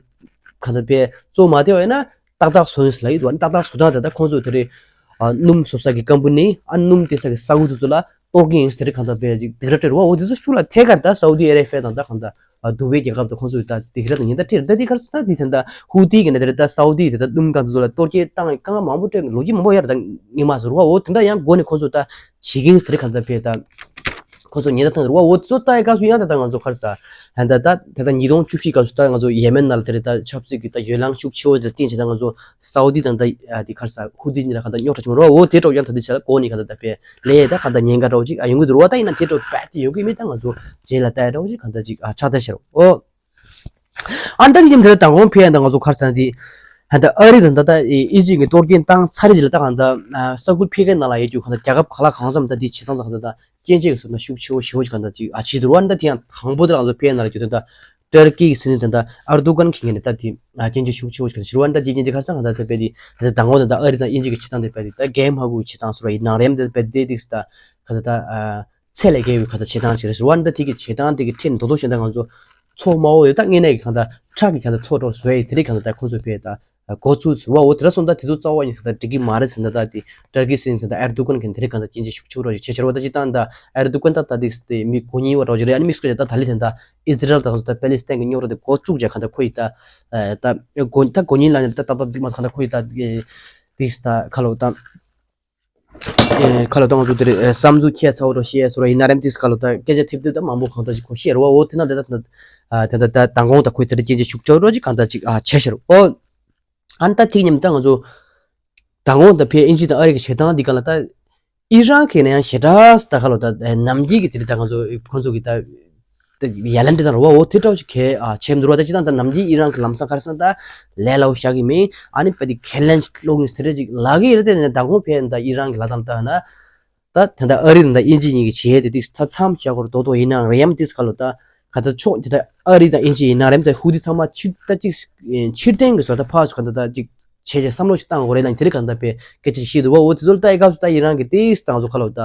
གང་ད་པས་གཙོ་མ་བདེ་བ་ཡིན་ན། ཏག་ཏག་བཟོ་ཡིན་ཟེར་ལབ་ཡོད་འདུག་ཨ་ནི་ཏག་ཏག་བཟོ་སྟངས་དེ་ད་ཁོང་ཚོས་དེ་རེད། ཨ་སྣུམ་བཟོ་ས་གི་ཀམ་པ་ནི་ཨ་སྣུམ་སྟེར་ས་གི་ས་ཁུལ་དེ་ཚོ་ལ་གཏོར་གི་ཡིན་ཟེར་དེ་རེད། གང་ལྟར་དཔེ་ཅིག་དེ་ར་སྤྲད་རུ་བ། འོ་དེ་ཚོ་ཤུགས་ལ་ཐད་ཀར་ད་སའུ་དི་ཨ་རེ་བྷི་ཡ་དང་ད་གང་ལྟར་ཨ་དུ་བའི་རྒྱལ་ཁབ་དང་ཁོང་ཚོས་ད་དེ་གི་ར་དང་ཉེན་བརྡ་སྤྲད་རེད། ད་དེ་གར་ས་དེ་ད་ད་ཧུ་ཏི་གི་ནས་དེ་རེད། ད་སའུ་དི་དེ་ད་སྣུམ་གང་དེ་ཚོ་ལ་གཏོར་སྐྱོན་བཏང་གི་རྐང་མང་པོ་སྤྲད་གི་ལོ་རྒྱུས་མང་པོ་ཡོད་རེད། ད་ངེས་མ་ཟེར་བ། འོ་དེ་འདྲ་ཡང་སྒོ་ནས་ཁོང་ཚོ་ད་བྱེད་ཀྱི་ཡིན་ཟེར་དེ་གང་ལྟར་དཔེ་ད། ཁོ་ཚོ་ཉེན་བརྡ་བཏང་རུ་བ། འོ་དེ་ཚོ་ལྟ་ཡི་སྐབས་སུ་ཡང་ད་ལྟ་ང་ཚོ་ག་རེ་ཟ། ད་ད་ད་ད་ཉིས་སྟོང་བཅུ་བཞི་སྐབས་སུ་ད་ང་ཚོ་ཡེ་མེན་ནང་ལ་དེ་རེད། ད་ཆབ་སྲིད་ཀྱི་ད་འོས་ལངས་ཤུགས་ཆེ་བོ་དེ་བརྟེན་བྱས་ད་ང་ཚོ་སའུ་དི་དང་ད་དེ་ག་རེ་ཟ་ཧུ་ཏི་གཉིས་ལ་ག་ད་རྙོག་དྲ་བྱུང་རོ། འོ་དེ་འདྲ་ཡང་ད་ལྟ་བྱས་ལ་གོ་ནི་ག་ད་ད་པས་ལས་ད་ག་ད་ཉེན་ཁ་འདྲ་བོ་ཅིག་ཨ་ཡོང་གི་འདུག་རོ། ད་ཡིན་ན་དེ་འདྲ་བས་དེ་ཡོང་གི་མེད། ད་ང་ཚོ་རྗེས་ལ་ལྟ་ཡ་འདྲ་བོ་ཅིག་ག་ད་ཅིག་ཨ་ཆགས་ད་ཤེར་འོ། ཨ་ནི་ད་ནི་དེ་ད་དང་པོ་ཕེ་ཡ་ད་ང་ཚོ་ག་རེ་ཟ་ནི་དེ། ད་ལྟ་ཨ་རི་དང་ད་ལྟ་ཨི་ཇི་གི་གཏོར་སྐྱོན་བཏང་ཚར་རེད་ལ། ད་གང་ལྟར་ས་ཁུལ་ཕ་གི་ནང་ལ་ཡོད་རྒྱུ་གང་ལྟར་རྒྱལ་ཁབ་ག་ལ་གང་འཚམ་ད་དེ་བྱེད་སྟངས་ད་གང་ལྟར་ད་རྐྱེན་བྱེད་ཀྱི་བཟོ་ན་ཤུགས་ཆེ་བོ་ཞེ་བོ་ཞིག་གང་ལྟར་ཅིག་ཨ་བྱེད་འདུག་ར། ད་དེ་ཡང་དང་པོ་དེ་ང་ཚོ་ཕ་གི་ནང་ལ་ཡོད་དུས་ད་ཏར་ཀི་གི་སྲིད་འཛིན་ད་ལྟ་ཨར་དུ་གན་མཁན་གྱི་ནས་ད་དེ་རྐྱེན་བྱེད་ཤུགས་ཆེ་བོ་ཞིག་གང་ལྟར་ཞེ་བོ་ད་དེ་རྐྱེན་བྱེད་ཁ་སང་གང་ལྟར་ད་དཔེ་དེ་ད་ལྟ་དང་པོ་ད་ལྟ་ཨ་རི་དང་དབྱིན་ཇི་གི་བྱེད་སྟངས་དེ་དཔེ་དེ་ད་རྒྱལ་ཡུམ་ཧ་གོ་གི་བྱེད་སྟངས་སུ་ར་ཡིན་ནང་རེམ་དེ་དཔེ་དེ་དེ་ད་ག་ད་ད། ཚད་ལས་བརྒལ་བའི་གང་ལྟར་བྱེད་སྟངས་ཅིག་རེད་ཟེར་བ་འདི་དེ་གི་བྱེད་སྟངས་དེ་གི་ཁྲིད་མདོ་མདོ་བཤད་ན་ང་ཚོ་མཚོ་དམའ་བོ་ཡོད་ད་དངོས་གནས་ཀྱི་གང་ལྟར་ཁྲག་གི་གང་ལྟར་མཚོ་འདྲ་བཟོ་ཡས་དེ་རིགས་གང་ལྟར་ད་ཁོ་ཚོས་བས་ད་འགོ་ཚུགས་ཟེར་བ། འོ་དེ་འདྲ་སོང་ད་དེ་ཚོ་རྩ་བ་ཉིད་གང་ལྟར་འགྲིག་གི་མ་རེད་ཟེར་ན། ད་དེ་ཏར་ཀི་སྲིད་འཛིན་ད་ཨེར་དུ་གན་མཁན་དེ་རིགས་གང་ལྟར་སྐྱོན་བརྗོད་ཤུགས་ཆེ་རོ་ཞིག་བྱེད་ཆེ་རོ། ད་སྤྱིར་བཏང་ད་ཨེར་དུ་གན་ད་ད་དེ་དེ་མི་མགོ་རྙིང་བ་འདྲ་ཞིག་རེད། ཨ་ནི་དམིགས་བསལ་ད་ད་ལི་ཐན་ད་ཨི་ཛི་རལ་ད་ག་ཚོད་ད་པེ་ལི་སི་ཐན་གི་རྙོག་དྲ་དེ་འགོ་བཙུགས་བྱས་གང་ལྟར་ཁོ་ཡི་ད་ད་མགོ་ད་མགོ་རྙིང་ལ་ནི་ད་ད་ད་འདུག་མ་གང་ལྟར་ཁོ་ཡི་ད་དེ་ད་ཁ་ལོ་ད། ཨེ་ཁ་ལོ་ད་ང་ཚོ་དེ་རེད། ཨེ་བསམ་ཚུལ་ཁྱད་མཚར་བོ་རོ་བཤད་སོ་ར་ཡིན་ན་རེམ་ཏིས་ཁ་ལོ་ད་སྐད་ཆ་ཐེབས་ཐེབས་ད་མང་པོ་གང་ལྟར་ཅིག་ཁོ་བཤད་རོ་བ། འོ་དེ་ན་དེ་ད་དེ་ད་ད་དང་གོང་ད་ཁོས་དེ་རེད་སྐད་ཆ་ཤུགས་ཆེ་རོ་ཅིག་གང་ལྟར་ཅིག་ཨ་བྱས་ཤེར་འོ། ཨ་ནི་ད་ཐིག་ཉམས་ད་ང་ཚོ་དང་གོང་ད་ཕེ་ཨིན་ཇི་དང་ཨ་རི་གི་བྱེད་སྟངས་འདི་ག་ལ་ད་ཨི་རན་གི་ནས་ཡང་ཞེ་དྲག་ད་ཁ་ལོ་ད་ནམ་རྒྱུན་གི་དེ་རེད། ད་ང་ཚོ་ཁོ་ཚོ་གི་ད། དེ་ཡ་ལན་དེ་དང་རོ་བ་འོ་དེ་འདྲ་བོ་ཅིག་གས་ཨ་བྱས་མི་འདུག་ར། ད་སྤྱིར་བཏང་ད་ནམ་རྒྱུན་ཨི་རན་གྱི་ལམ་སང་ག་རེ་ཟེར་ན་ད་ལས་སླ་བོ་བཞག་གི་མིན། ཨ་ནི་དཔེ་དེ་ཁས་ལེན་སློག་གིན་དེ་འདྲ་ཅིག་ལབ་ཀྱི་ཡོད་རེད། དེ་ནས་མདང་དགོང་ཕེབས་ད་ཨི་རན་གྱི་ལ་དང་ད་ན་ད་དེ་འདྲ་ཨ་རི་དང་ད་དབྱིན་ཇི་གཉིས་ཀྱི་བྱེད་ཡས་དེ་ཏིག་ད་མཚམས་བཞག་དགོས་རེད་མདོག་མདོག་ཡིན་ནའང་རེད། ཡམ་ཏིག་ག་ལོ་ད་ག་ད་ཕྱོགས་དེ་ད་ཨ་རི་དང་དབྱིན་ཇི་ཡིན་ན་རེད། ད་ཧུ་ཏི་ཚང་མ་ཕྱིར་ད་ཅིག་ཕྱིར་འཐེན་གྱི་བཟོ་ད་ཕར་ཚུར་ག་ད་ད་ཅིག་བྱས་བྱས་བསམ་བློ་ཞིག་བཏང་དགོས་རེད་ལ་དེ་རིང་གང་ལྟར་དཔེ་སྐད་ཆ་ཞིག་བཤད་འདུག་བ། འོ་དེ་ཚོ་ལ་ལྟ་ཡི་སྐབས་སུ་ད་ཨི་རན་གྱི་ཏིག་ད་ང་ཚོ་ཁ་ལོ་ད་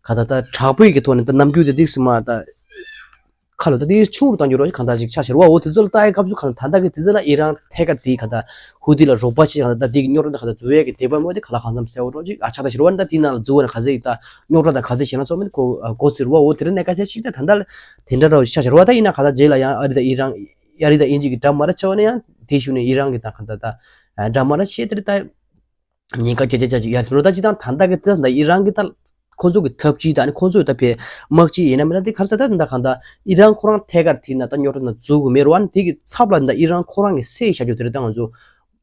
ག་ད་ད་དྲག་པོའི་གི་ཐོག་ནས་ད་རྣམ་འགྱུར་དེ་ཏིག་སི་མ་ད་ཁ་ལོ་ད་ཏིག་ཆུང་རུ་བཏང་རྒྱུ་རོ་ཅིག་གང་ལྟར་ཅིག་ཆགས་ཤར་བ། འོ་དེ་ཚོ་ལ་ལྟ་ཡི་སྐབས་སུ་གང་ད་ད་གི་དེ་ཚོ་ལ་ཨི་རན་ཐད་ཀར་དེ་ག་ད་ཧུ་ཏི་ལ་རོགས་པ་བྱེད་གང་ད་ད་དེ་གི་རྙོག་དྲ་ད་ག་ད་འཛུལ་ཡས་གི་དེ་བ་མོ་དེ་ག་ལ་གང་འཚམ་གསལ་བོ་རོ་ཅིག་ཨ་ཆགས་ད་ཤར་བ། ད་དེ་ནང་ལ་འཛུལ་བ་ན་ག་ཚད་ཡིག་ད་རྙོག་དྲ་ད་ག་ཚད་བྱས་ན་ཚོགས་མི་དེ་གོ་གོ་ཚིར་བ། འོ་དེ་རིང་ནས་ག་ཚད་ཅིག་ད་ད་ད་ལ་དེ་འདྲ་རོ་ཅིག་ཆགས་ཤར་བ། ད་ཡིན་ན་ག་ད་རྗེས་ལ་ཡང་ཨ་རི་ད་ཨི་རན་ཨ་རི་དང་དབྱིན་ཇི་གི་འདྲ་མ་འདྲ་ཆགས་པ་ན་ཡང་དེ་གཞུག་ནས་ཨི་རན་གྱི་དང་གང་ལྟར་ད་འདྲ་མ་འདྲ་བྱས་དེར་ད་ཉེན་ཁ་བརྒྱ་ཆ་བརྒྱ་ཅིག་ཡར་སོང་རོ། ད་ཅི་དང་ད་ལྟ་གི་ད་ད་ཨི་རན་གྱི་ད་ཁོ་ཚོ་གི་འཐབ་ཇུས་དང་ནི་ཁོ་ཚོས་ད་ཕེ་དམག་སྤྱི་ཡིན་ན་མིན་ན་དེ་ག་རེ་ཟེར་ད་ད་གང་ལྟར་ཨི་རན་ཁོ་རང་ཐད་ཀར་དེ་ན་ད་རྙོག་དྲ་ན་འཛུལ་དགོས་མེད་རོ། ཨ་ནི་དེ་གི་ཚབ་ལ་ད་ཨི་རན་ཁོ་རང་གི་སེ་བཞག་རྒྱུ་དེ་རེད། ད་ང་ཚོ་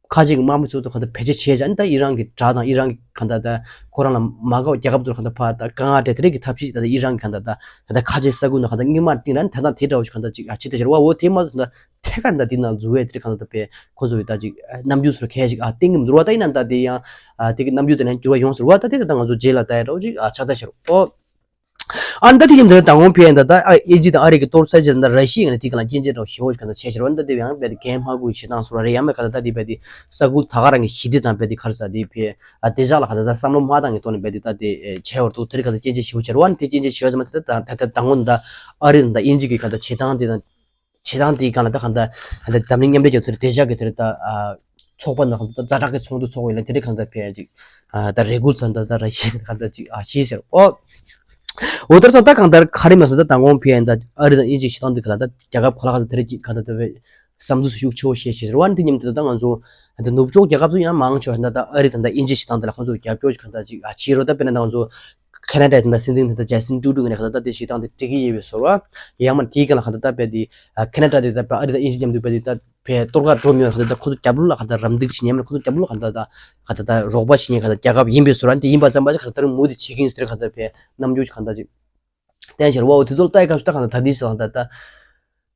ཁ་ཅིག་དམག་མི་ཚོ་ད་གང་ལྟར་བེད་སྤྱོད་བྱས་ཅིག་ཨ་ནི་ད་ཨི་རན་གྱི་དགྲ་དང་ཨི་རན་གྱི་གང་ལྟར་ད་ཁོ་རང་ལ་མ་དགའ་བ་རྒྱལ་ཁབ་ཚོ་ལ་གང་ལྟར་ཕར་ད་དཀའ་ངལ་སྤྲད་དེ་རིགས་ཀྱི་ཐབས་ཤེས་ད་ད་ཨི་རན་གྱི་གང་ལྟར་ད་ད་ད་ཁ་ཆེ་ས་ཁུལ་ནང་གང་ལྟར་སྔོན་མ་བཏིང་ར་ནི་ད་ད་དེ་འདྲ་བ་ཞིག་གང་ལྟར་ཅིག་ཨ་ཕྱི་ད་ཤར་བ། འོ་དེ་མ་ཟད་ད་ཐད་ཀར་ད་དེ་ནང་འཛུལ་བས་དེ་གང་ལྟར་ད་ཕེ་ཁོ་ཚོ་གི་ད་ཅིག་རྣམ་འགྱུར་ཚོར་ཁས་ཤིག་ཨ་བསྟན་གྱི་མི་འདུག་ར། ད་ཡིན་ན་ད་དེ་ཡང་ཨ་དེ་གི་རྣམ་འགྱུར་དེ་ནས་འགྱུར་བ་ཡོང་ཟེར་བ། ད་དེ་ད་ད་ང་ཚོ་རྗེས་ལ་ད་ཡ་འདྲ་བོ་ཅིག་ཨ་ཆགས་ད་ཤར་བ། ཨ་ནི་ད་དེ་ཡིན་ད་དང་པོ་ཕེ་ཡིན་ད་ད་ཨ་ཨི་ཇི་དང་ཨ་རི་གི་གཏོར་ས་ཅིག་ད་ར་ཤི་ཡ་ནས་དེ་ག་ལ་སྐྱོན་བརྗོད་འདྲ་བོ་ཞེ་བོ་ཞིག་ག་ད་བྱས་ཤར་བ། ཨ་ནི་ད་དེ་ཡང་དཔེ་དེ་རྒྱལ་ཡུམ་ཧ་གོ་གི་བྱེད་སྟངས་སུ་ར་རེད། ཡང་མེད་ག་ད་ད་དེ་དཔེ་དེ་ས་ཁུལ་ད་ག་རང་གི་ཞི་བདེ་དང་དཔེ་དེ་ག་རེ་ཟ་དེ་ཕེ་ཨ་དེ་བཞག་ལ་ག་ད་ད་བསམ་བློ་མ་བཏང་གི་ཐོག་ནས་དཔེ་དེ་ད་དེ་བྱས་བར་དུ་དེ་རིགས་ག་ད་སྐྱོན་བརྗོད་ཞེ་བོ་བྱས་ར་བ། ཨ་ནི་དེ་སྐྱོན་བརྗོད་ཞེ་བོ་ཟེར་མ་ཟད་ད་ད་ད་དང་པོ་ད་ཨ་རི་དང་ད་ཨིན་ཇི་གི་ག་ད་བྱེད་སྟངས་དེ་དང་བྱེད་སྟངས་དེ་གང་ལ་ད་གང་ལྟར་ད་འཛམ་གླིང་མཉམ་འབྲེལ་རྒྱལ་ཚོགས་དེ་བཞག་གི་དེ་རེད། ད་ཚོགས་པ་ནང་གང་ལྟར་ཛ་དྲག་གི་ཚོགས་འདུ་ཚོགས་པ་ཡིན་ན་དེ་རེད། གང་ལྟར་ཕེ་ཅིག་ད་རེ་སྐུལ་ཚོགས་འདུ་ད་ར་ཤི་གང་ལྟར་ཅིག་ཨ་ཤི་ཟེར། ཨོ་འོ་ད་ད་གང་ལྟར་ག་རེ་མ་སོང་ད་དང་པོ་ཕེ་ད་ཨ་རི་དང་ཨིན་ཇི་བྱེད་སྟངས་དེ་ག་ལ་ད་རྒྱལ་ཁབ་ག་ལ་ག་ལ་དེ་རེད་ཅིག་གང་ལྟར་ད་ཕེ་ བསམ་ཚུལ་ཤུགས་ཆེ་བོ་བཤད་བཞིན་རེད་བ། དེ་མཉམ་དུ་ད་ང་ཚོ་ད་ནུབ་ཕྱོགས་རྒྱལ་ཁབ་ཚོ་ཡང་མང་ཆེ་བ་ད་ད་ཨ་རི་དང་ད་དབྱིན་ཇི་ཞིག་དང་དེ་ལ་ཁོང་ཚོ་རྒྱབ་སྐྱོར་གང་ལྟར་ཅིག་བྱེད་རོགས། ད་དཔེར་ན་ད་ང་ཚོ་ཁེ་ན་ཌ་དང་ད་སྲིད་འཛིན་དེ་ད་ཇ་སི་ཊིན་ཊུ་རུ་ཌོ་ནས་གང་ལྟར་ད་དེ་བྱེད་སྟངས་དེ་འགྲིག་གི་ཡོད་པའི་བཟོ་འདྲ། ཡང་མིན་དེའི་སྒང་ལ་གང་ལྟར་ད་དཔེ་དེ་ཁེ་ན་ཌ་དེ་ད་དཔེ་ཨ་རི་དང་དབྱིན་ཇི་མཉམ་དུ་དཔེ་དེ་ད་དཔེ་གཏོར་རྒོལ་འགྲོ་མི་ཡོང་། གང་ལྟར་ད་ཁོང་ཚོ་རྒྱབ་ལོགས་ལ་གང་ལྟར་རམ་འདེགས་བྱེད་མཁན་མིན། ཁོང་ཚོ་རྒྱབ་ལོགས་གང་ལྟར་ད་གང་ལྟར་ད་རོགས་པ་བྱེད་མཁན་གང་ལྟར་རྒྱལ་ཁབ་ཡིན་པའི་བཟོ་འདྲ། དེ་ཡིན་པ་ཙམ་པ་ཅིག་གང་ལྟར་ད་རུང་མུ་མཐུད་བྱེད་ཀྱི་ཡིན་ཟེར་གང་ལྟར་དཔེ་རྣམ་འགྱུར་གང་ལྟར་ཅིག་བསྟན་བཞིན་རེད་བ། འོ་དེ་ཚོ་ལ་ལྟ་སྐབས་སུ་ད་གང་ལྟར་ད་དེ་ཞིག་ལ་ད་ལྟ་